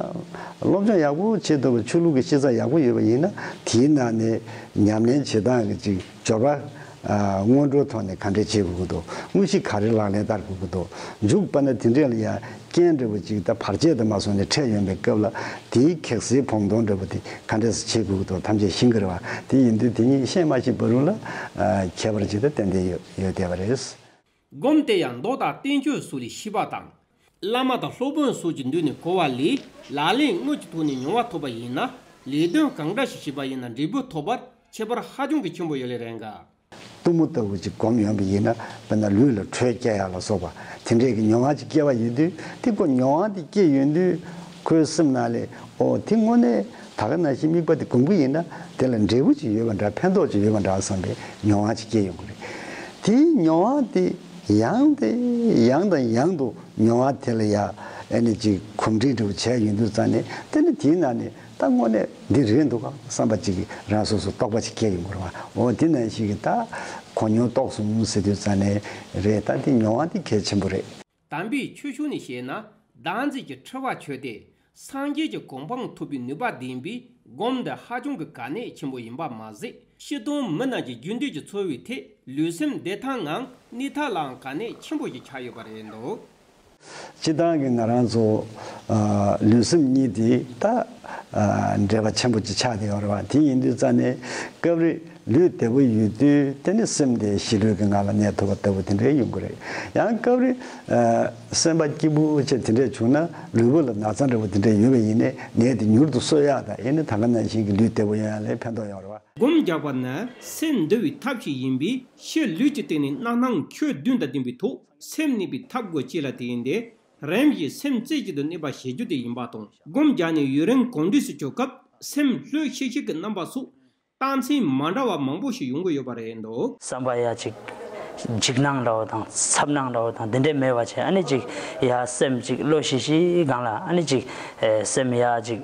སློབ་སྦྱོང་ཡག་པོ་བྱེད་ཐུབ་པའི་ཆོས་ལུགས་ཀྱི་ཤེས་ཚད་ཡག་པོ་ཡོད་པ་ཡིན་ན། དེའི་ནང་ནས་ཉམས་ལེན་བྱེད་སྟངས་ཀྱི་ཅིག་སྦྱོར་བ། ཨ། སྔོན་འགྲོའི་ཐོག་ནས་ག་འདྲས་བྱེད་དགོས་ཀྱི་འདུག། དངོས་གཞི་ག་རེ་ལག་ལེན་བསྟར་དགོས་ཀྱི་འདུག། མཇུག་པ་ན་དེ་འདྲས་ལ་ཡ་རྐྱེན་འདྲ་བོ་ཅིག་ད་བར་ཆད་དུ་མ་སོང་ནས་འཕྲད་ཡོང་པའི་སྐབས་ལ། དེའི་གེགས་སེལ་བོང་དོང་འདྲ་བོ་དེ་ག་འདྲས་སེ་བྱེད་དགོས་ཀྱི་འདུག། ཐམས་ཅད་ཤེས་ཀྱི་རེད་བ། དེ་ཡིན་དུས་དེ་གཉིས་ཤེས་མ་ཤེས་བར་དུ་ལ། ཨ། ཁྱད་པར་ཅིག་ད་ཏན་ཏན་ཡོད་ཡོད་བསྡད་པ་རེད། སྒོམ་དེ་ཡང་མདོ་དང་བསྟན་བཅོས་སོགས་ལས་ཤེས་པ་དང་། བླ་མ་དང་སློབ་དཔོན་སོགས་ཀྱི་མདུན་ནས་གོ་བ་ལས་ལག་ལེན་དངོས་ཀྱི་ཐོག་ནས་མྱོང་བ་ཐོབ་པ་ཡིན་ན། ལས་དོན་གང་འདྲ་ཞིག་བྱས་པ་ཡིན་ན་འབྲས་བུ་ཐོབ་པར་ཁྱད་པར་ཧ་ཅང་གི་ཆེན་པོ་ཡོད་ལེ་རེད་འགའ། གཏུམ་མོ་ལྟ་བུ་ཅིག་སྒོམ་ཡོང་པ་ཡིན་ན། དཔེར་ན་ལུས་ལ་དྲོད་སྐྱེ་ཡག་ལ་སོགས་པ་དེ་འདྲས་ཀྱི་མྱོང་བ་ཅིག་སྐྱེ་བ་ཡིན་དུས། དེ་ཁོ་མྱོང་བ་དེ་སྐྱེ་ཡོང་དུས་ཁོའི་སེམས་ནང་ལ། ཨོ། དེ་དངོས་གནས་ད་ག་ནང་བཞིན་དམིགས་པ་དེ་སྒོམ་གྱི་ཡིན་ན་དེ་ལ་འབྲས་བུ་ཅིག་ཡོད་པ་འདྲ། ཕན་ཐོགས་ཅིག་ཡོད་པ་འདྲ་བསམ་པའི་མྱོང་བ་ཅིག་སྐྱེ་ཡོང་གི་རེད། དེའི་མྱོང་བ་དེ་ཡང་དེ་ཡང་དང་ཡང་དུ་མྱོང་བ་དེ་ལ་ཡ། ཨེ་ནི་ཅིག་གོམས་འདྲིས་འདྲ་བོ་བྱས་ཡོང་དུས་ཙང་ནས། དེ་ནི་དེའི་ནང་ནས་ད་དངོས་གནས་འདི་རེད་འདུག་ག་བསམ་པ་ཅིག་གི་རང་སོ་སོ་རྟོག་པ་ཅིག་སྐྱེ་ཡོང་གི་རེད་བ། འོ། དེ་ནང་བཞིན་གྱི་ད་གོ་མྱོང་རྟོགས་སོང་ཟེར་དུས་ཙང་ནས་རེད། ད་དེ་མྱོང་བ་དེ་གལ་ཆེན་པོ་རེད། དམ་པའི་ཆོས་ཕྱོགས་ནས་བཤད་ན། བདག་འཛིན་གྱི་འཁྲུལ་བ་ཆོད་དེ་སངས་རྒྱས་ཀྱི་གོ་འཕང་ཐོབ་པའི་ནུས་པ་ལྡན་པས། སྒོམ་འདི་ཧ་ཅང་གི་གལ་གནད་ཆེན་པོ་ཡིན་པ་མ་ཟད། སྤྱིར་བཏང་མི་རྣམས་ཀྱི་རྒྱུད་སྡེ་གྱི་འཚོ་བའི་ཐད་ལུས་སེམས་བདེ་ཐང་ངང་གནས་ཐབས་ལའང་གལ་གནད་ཆེན་པོ་ཞིག་ཆགས་ཡོད་པ་རེད་འདུག། སྤྱིར་བཏང་གི་ང་རང་ཚོ། ཨ། ལུས་སེམས་གཉིས་དེ་ད། ཨ། འབྲེལ་བ་ཆེན་པོ་ཅིག་ཆགས་བསྡད་ཡོད་རེད་བ། དེ་ཡིན་དུས་ཙང་ནས་སྐབས་རེ་ལུས་བདེ་པོ་ཡོད་དུས་དེ་ནི་སེམས་དེ་ཞི་ལྷོད་ཀྱི་ངང་ལ་གནས་ཐུབ་པ་ལྟ་བུ་དེ་འདྲ་ཡོང་གི་རེད། ཡང་སྐབས་རེ། ཨ། སེམས་པ་སྐྱིད་པོ་བྱས་དེ་འདྲ་བྱུང་ན། ལུས་པོ་ལ་ན་ཚ་འདྲ་བོ་དེ་འདྲ་ཡོད་པ་ཡིན་ནའི་ནད་དེ་མྱུར་དུ་གསོ་ཡག་དང་། ཨེ་ནི་ད་ག་ནང་བཞིན་གྱི་ལུས་བདེ་པོ་ཡོང་ཡག་ལ་ཕན་ཐོགས་ཡོད་རེད་བ། སྒོམ་རྒྱག་པ་ནི་སེམས་འདུལ་བའི་ཐབས་ཤིག་ཡིན་པས། ཕྱི་ལུས་ཀྱི་སྟེང་ནས་རྣམ་སྣང་ཆོས་བདུན་དང་ལྡན་པའི་ཐོག་སེམས་གནས་པའི་ཐབས་དགོས་ཅེས་ལ་བརྟེན་ཏེ། རིམ་བཞིན་སེམས་རྩེ་གཅིག་ཏུ་གནས་པ་ཞེས་རྒྱུ་དེ་ཡིན་པ་དང་། སྒོམ་རྒྱག་ནས་ཡུན་རིང་གོམས་འདྲིས་སུ་གྱུར་སྐབས་སེམས་ལྷོད་ཤིག་ཤིག་གི་རྣམ་པ་སོགས་རྟགས་མཚན་མ་འདྲ་བ་མང་པོ་ཞིག་ཡོང་གི་ཡོད་པ་རེད་འདུག། བསམ་པ་ཡ་ཅིག་འཇིགས་སྣང་འདྲ་བོ་དང་འཚབ་སྣང་འདྲ་བོ་དང་དེ་འདྲས་མེད་པ་བྱས། ཨ་ནི་ཅིག་ཡ་སེམས་ཅིག་ལྷོད་ཤིག་ཤིག་སྒང་ལ། ཨ་ནི་ཅིག་ཨེ། སེམས་ཡ་ཅིག་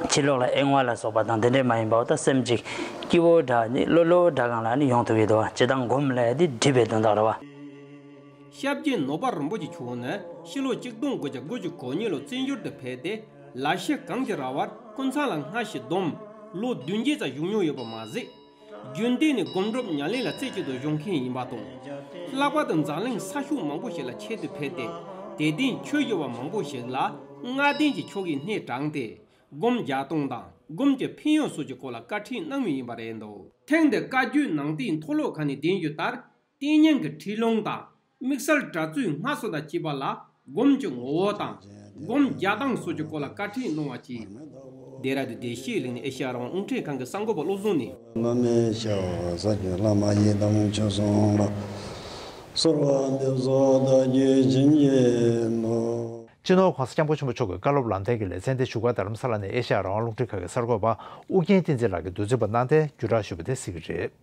ཕྱི་ལོགས་ལ་གཡེང་བ་ལ་སོགས་པ་དང་དེ་འདྲས་མ་ཡིན་པ་བོ། ད་སེམས་ཅིག་སྐྱིད་པོ་འདྲ་ནི་ལྷོད་ལྷོད་འདྲ་སྒང་ལ་ནི་ཡོང་ཐུབ་ཀྱི་འདུག་བ། སྤྱིར་བཏང་སྒོམ་ལས་དེ་སྒྲིབ་པའི་དོན་དག་རེད་བ། སྐྱབས་རྗེ་ནོར་བ་རིན་པོ་ཆེ་མཆོག་ནི་ཕྱི་ལོ་ཆིག་སྟོང་དགུ་བརྒྱ་དགུ་བཅུ་གོ་གཉིས་ལོར་བཙན་བྱོལ་དུ་ཕེབས་ཏེ། ལ་ཕྱི་གངས་ཀྱི་ར་བར་སྐུ་མཚམས་ལ་སྔ་ཕྱི་བསྡོམས་ལོ་བདུན་བརྒྱད་ཙམ་བཞུགས་མྱོང་ཡོད་པ་མ་ཟད། རྒྱུན་གཏན་ནས་སྒོམ་སྒྲུབ་ཉམས་ལེན་ལ་རྩེ་གཅིག་ཏུ་གཞོལ་མཁན་ཡིན་པ་དང་། ལྷག་པར་དུ་འཛམ་གླིང་ས་ཕྱོགས་མང་པོ་ཞིག་ལ་ཆེད་དུ་ཕེབས་ཏེ། དད་ལྡན་ཆོས་ཞུ་བ་མང་པོ་ཞིག་ལ་སྔ་ལྡན་གྱི་ཆོ་གའི་སྣེ་དྲངས་ཏེ། སྒོམ་རྒྱག་སྟངས་དང་སྒོམ་གྱི་ཕན་ཡོན་སོགས་ཀྱི་སྐོར་ལ་བཀའ་ཁྲིད་གནང་མུས་ཡིན་པ་རེད་འདུག། ཐེངས་འདིར་བཀའ་བརྒྱུད་ནང་བསྟན་མཐོ་སློབ་ཁང་ནས་གདན་ཞུས་ལྟར། བསྟན་སྙིང་གི་ཁྲིད་ལུང་དང་། དམིགས་བསལ་གྲྭ་བཙུན་སྔགས་སྲུང་དང་བཅས་པ་ལ་ སྒོམ་གྱི་ངོ་བོ་དང་། སྒོམ་རྒྱག་སྟངས་སོགས་ཀྱི་སྐོར་ལ་བཀའ་ཁྲིད་གནང་བ་བཅས། ལྡེ་ར་ལྡུན་བདེ་སྐྱིད་གླིང་ནས་ཨེ་ཤ་ཡ་རང་དབང་རླུང་འཕྲིན་ཁང་གི་གསར་འགོད་པ་བློ་བཟང་ནས། མ་མེད་ཤ་བ་ས་ཀྱི་བླ་མ་ཡི་དམ་ཆོས་སྲུང་ལ། གསོལ་བ་འདེབས་སོ་བདག་རྒྱུད་བྱིན་གྱིས་རློབས། སྤྱི་ནོར་༸གོང་ས་༸སྐྱབས་མགོན་ཆེན་པོ་མཆོག་གི་བཀའ་སློབ་ལམ་སྟོན་གྱི་ལེ་ཚན་དེ་བཞུགས་སྒར་རྡ་རམ་ས་ལ་ནས་ཨེ་ཤ་ཡ་རང་དབང་རླུང་འཕྲིན་ཁང་གི་གསར་འགོད་པ་ཨུ་རྒྱན་བསྟན་འཛིན་ལགས་ཀྱིས་བསྡུ་སྩོལ་བ་གནང་སྟེ་བརྒྱུད་བསྒྲགས་ཞུས་པ་དེ་གཟིགས་ཀྱི་རེད།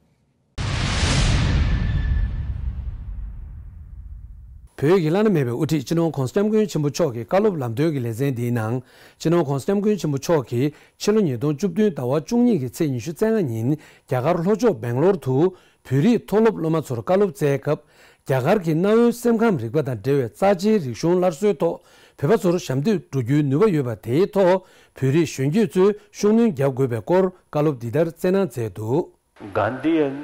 བོད་ཀྱི་བླ་ན་མེད་པའི་དབུ་ཁྲིད་སྤྱི་ནོར་༸གོང་ས་༸སྐྱབས་མགོན་ཆེན་པོ་མཆོག་གི་བཀའ་སློབ་ལམ་སྟོན་གྱི་ལེ་ཚན་འདིའི་ནང་། སྤྱི་ནོར་༸གོང་ས་༸སྐྱབས་མགོན་ཆེན་པོ་མཆོག་གིས་ཕྱི་ལོ་ཉིས་སྟོང་བཅུ་བདུན་ཟླ་བ་བཅུ་གཉིས་ཀྱི་ཚེས་ཉི་ཤུ་རྩ་ལྔ་ཉིན་རྒྱ་གར་ལྷོ་ཕྱོགས་སྦེང་ལོར་དུ་བོད་རིགས་མཐོ་སློབ་སློབ་མ་ཚོར་བཀའ་སློབ་སྩལ་སྐབས། རྒྱ་གར་གྱི་གནའ་བོའི་སེམས་ཁམས་རིག་པ་དང་འབྲེལ་བའི་རྩ་ཆེའི་རིག་གཞུང་སླར་གསོའི་ཐོག་བོད་པ་ཚོར་ཞབས་འདེགས་སྒྲུབ་རྒྱུའི་ནུས་པ་ཡོད་པ་དེའི་ཐོག་བོད་རིགས་གཞོན་སྐྱེས་ཚོས་ཤུགས་སྣོན་རྒྱག་དགོས་པའི་སྐོར་བཀའ་སློབ་འདི་ལྟར་སྩལ་གནང་མཛད་འདུག། Gandhian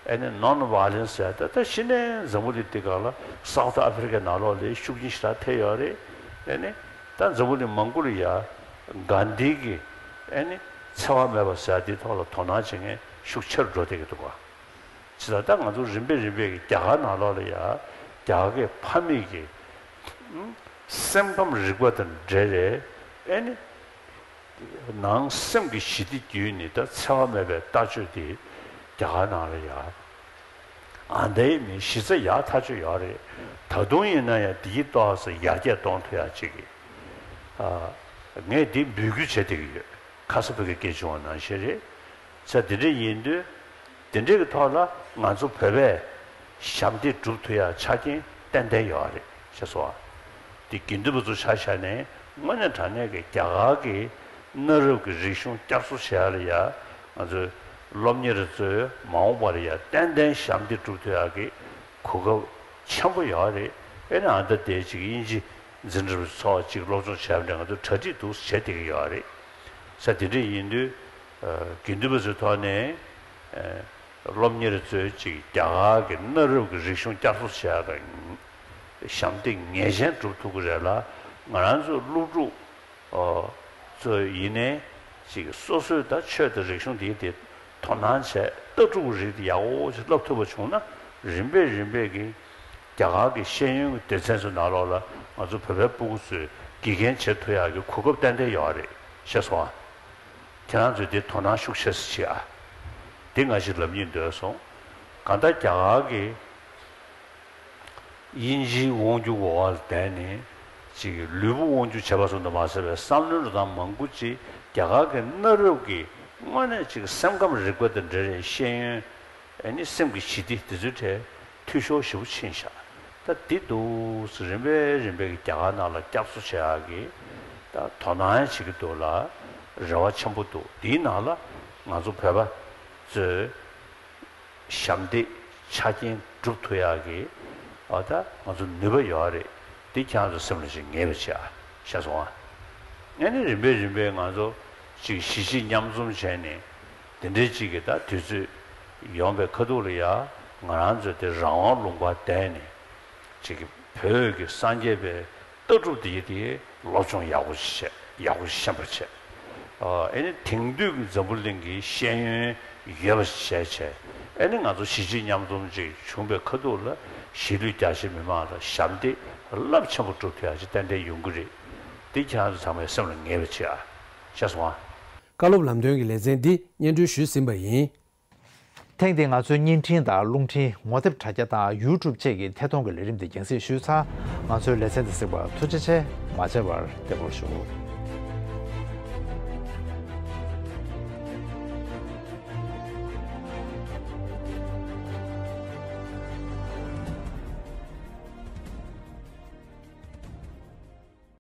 and non-violence ཟེར་ད་ད་ཤི་ནས་འཛམ་བུ་གླིང་འདི་སྒང་ལ་South Africa ནང་ལོགས་ལ་ཤུགས་རྐྱེན་ཞེ་དྲག་ཐེབས་ཡོད་རེད། ཨ་ནི་ད་འཛམ་བུ་གླིང་མང་པོ་ལ་ཡ་གྷན་དྷི་གི་ཨ་ནི་འཚེ་བ་མེད་པ་ཟེར་འདིའི་ཐོག་ལ་དོ་སྣང་བྱེད་མཁན་ཤུགས་ཆེ་རུ་འགྲོ་བསྡད་ཀྱི་འདུག་ག། ཇི་ལྟར་ད་ང་ཚོ་རིམ་པས་རིམ་པས་ཀྱི་རྒྱ་གར་ནང་ལོགས་ལ་ཡ་རྒྱ་གར་གྱི་ཕ་མེས་ཀྱི་སེམས་ཁམས་རིག་པ་དང་འབྲེལ་རེད། ཨ་ནི། ནང་སེམས་ཀྱི་ཞི་བདེ་བརྒྱུད་ནས་ད་འཚེ་བ་མེད་པའི་ལྟ་སྤྱོད་དེ་རྒྱ་གར་ནང་ལ་ཡ། ཨ་འདའི་མི་གཞི་རྩ་ཡག་ཐག་ཆོད་ཡོད་རེད། ད་དུང་ཡིན་ན་ཡང་འདི་ཡི་ཏོག་ཙམ་ཡར་རྒྱས་གཏོང་ཐུབ་ཡག་ཅིག་གི། ཨ། ངས་འདི་འབོད་སྐུལ་བྱེད་བསྡད་ཀྱི་ཡོད། ཁ་ས་བོད་ཀྱི་སྐད་བྱུང་བ་ནང་བཞིན་རེད། ས་འདི་འདྲ་ཡིན་དུས། དེ་འདྲའི་གི་ཐོག་ལ་ང་ཚོ་བོད་པས་ཞབས་འདེགས་སྒྲུབ་ཐུབ་ཡ་ཆ་རྐྱེན་ཏན་ཏན་ཡོད་རེད་ཤེས་སོང་ཨ། དེ་དགེ་འདུན་པ་ཚོ་ཆ་བཞག་ནས་དངོས་གནས་དྲང་གནས་ཀྱི་རྒྱ་གར་གྱི་གནའ་རབས་ཀྱི་རིག་གཞུང་བསྐྱར་གསོ་བྱེད་ཡ་ལ་ཡ་ང་ཚོའི་སློབ་གཉེར་ཚོས་མ་འོངས་པ་ལ་ཡ་ཏན་ཏན་ཞབས་འདེགས་སྒྲུབ་ཐུབ་ཡ་གི་གོ་སྐབས་ཆེན་པོ་ཡོད་རེད། ཨེ་ནི་ཨ་ད་དེ་ཅིག་དབྱིན་ཇི་འཛིན་གྲྭ་ཚོགས་ཅིག་སློབ་སྦྱོང་བྱས་པ་འདྲ་ང་ཚོ་གྲ་སྒྲིག་འདུག་བྱས་བསྡད་ཀྱི་ཡོད་རེད། ས་དེ་འདྲ་ཡིན་དུས། དགེ་འདུན་པ་ཚོའི་ཐོག་ནས་སློབ་གཉེར་ཚོས་ཅིག་རྒྱ་གར་གྱི་གནའ་རབས་ཀྱི་རིག་གཞུང་བསྐྱར་གསོ་བྱེད་ཡག་གི་ཞབས་འདེགས་ངེས་ཅན་སྒྲུབ་ཐུབ་ཀྱི་རེད་ལ། ང་རང་ཚོའི་སློབ་ཕྲུག་ཚོ་ཡིན་ནའི་ཅིག་སོ་སོའི་ད་ཆོས་དང་རིག་གཞུང་འདིའི་དེ་དོ་སྣང་བྱས་ལྟ་གྲུབ་རིགས་དེ་ཡག་པོ་ཞིག་བསླབ་ཐུབ་པ་བྱུང་ན། རིམ་པས་རིམ་པས་ཀྱིས་རྒྱ་གར་གྱི་ཤེས་ཡོན་གྱི་སྡེ་ཚན་ཚོའི་ནང་ལོགས་ལ་ང་ཚོ་བོད་པའི་སྤུ་གུ་ཚོས་དགེ་རྒན་བྱེད་ཐུབ་ཡག་གི་གོ་སྐབས་ཏན་ཏན་ཡོད་རེད་ཤེས་སོང་ཨ། ཁྱེད་རང་ཚོས་དེ་དོ་སྣང་ཤུགས་ཆེ་ཙམ་བྱེད་ཨ། དེ་ང་ཞིག་ལབ་སྙིང་འདོད་སོང་། གང་ལྟར་རྒྱ་གར་གྱི་དབྱིན་ཇིའི་དབང་སྒྱུར་འོག་ལ་བསྡད་ནས་ཅིག་ལུས་པོ་དབང་སྒྱུར་བྱས་པ་ཙམ་དུ་མ་ཟད་པའི་བསམ་བློའི་འགྲོ་སྟངས་མང་པོ་ཅིག་རྒྱ་གར་གྱི་གནའ་རབས་ཀྱི་དངོས་གནས་ཅིག་སེམས་ཁམས་རིག་པ་དང་འབྲེལ་བའི་ཤེས་ཡོན། ཨེ་ནི་སེམས་ཀྱི་ཞི་བདེ་དེ་ཚོའི་གྲས་འཐུས་ཤོར་ཞེ་པོ་ཕྱིན་ཤག། ད་འདི་འདུག་སེ་རིམ་པས་རིམ་པས་ཀྱི་རྒྱ་གར་ནང་ལ་བསྐྱར་གསོ་བྱེད་ཡག་གི་ད་དོ་སྣང་ཡང་བྱེད་ཀྱི་འདུག་ལ། རེ་བ་ཆེན་པོ་འདུག། འདིའི་ནང་ལ་ང་ཚོ་བོད་པ་ཚོས་ཞབས་འདེགས་ཆ་རྐྱེན་སྒྲུབ་ཐུབ་ཡག་གི་ཨ་ད་ང་ཚོ་ནུས་པ་ཡོད་རེད། འདི་ཁྱེད་རང་ཚོ་སེམས་ལ་ཅིག་ངེས་པ་བྱེད་ཨ། ཤེས་སོང་ཨ། ཨེ་ནི་རིམ་པས་རིམ་པས་ང་ཚོ་ཅིག་གཞིས་བྱེས་མཉམ་འཛོམས་བྱས་ནས། དེ་འདྲའི་ཅིག་གི་ད་དུས་ཚོད་ཡོང་པའི་ཁ་ཐུག་ལ་ཡ་ང་རང་ཚོ་དེ་རང་དབང་ལུང་པར་བསྡད་ནས་ཅིག་གི་བོད་ཀྱི་སངས་རྒྱས་པའི་ལྟ་གྲུབ་དེ་དེ་སློབ་སྦྱོང་ཡག་པོ་ཞིག་བྱས། ཡག་པོ་ཞིག་ཤེས་པར་བྱས། ཨ་ནི་དེང་དུས་ཀྱི་འཛམ་བུ་གླིང་གི་ཤེས་ཡོན་ཡོད་པ་ཞིག་བྱས་བྱས། ཨ་ནི་ང་ཚོ་གཞིས་བྱེས་མཉམ་འཛོམས་ཅིག་བྱུང་པའི་ཁ་ཐུག་ལ་གཞིས་ལུས་རྒྱ་ཆེ་མི་མང་ལ་ཞབས་འདེགས་རླབས་ཆེན་པོ་སྒྲུབ་ཐུབ་ཡག་ཅིག་ཏན་ཏན་ཡོང་གི་རེད། འདི་ཁྱེད་རང་ཚོ་ཚང་མས་སེམས་ལ་ངེས་པ་བྱེད་ཨ། ཤེས་སོང་ཨ། བཀའ་སློབ་ལམ་སྟོན་གྱི་ལེ་ཚན་འདི་སྙན་སྒྲོན་ཞུས་ཟིན་པ་ཡིན། ཐེངས་འདིའི་ང་ཚོའི་བརྙན་འཕྲིན་དང་རླུང་འཕྲིན། ངོ་དེབ་དྲ་རྒྱ་དང་ཡུ་ཊུབ་བཅས་ཀྱི་ཐད་གཏོང་གི་ལས་རིམ་འདི་རྒྱང་སྲིང་ཞུས་ཚར། ང་ཚོའི་ལེ་ཚན་འདི་གཟིགས་པར་ཐུགས་རྗེ་ཆེ། མ་བརྗེད་པར་བདེ་པོར་བཞུགས།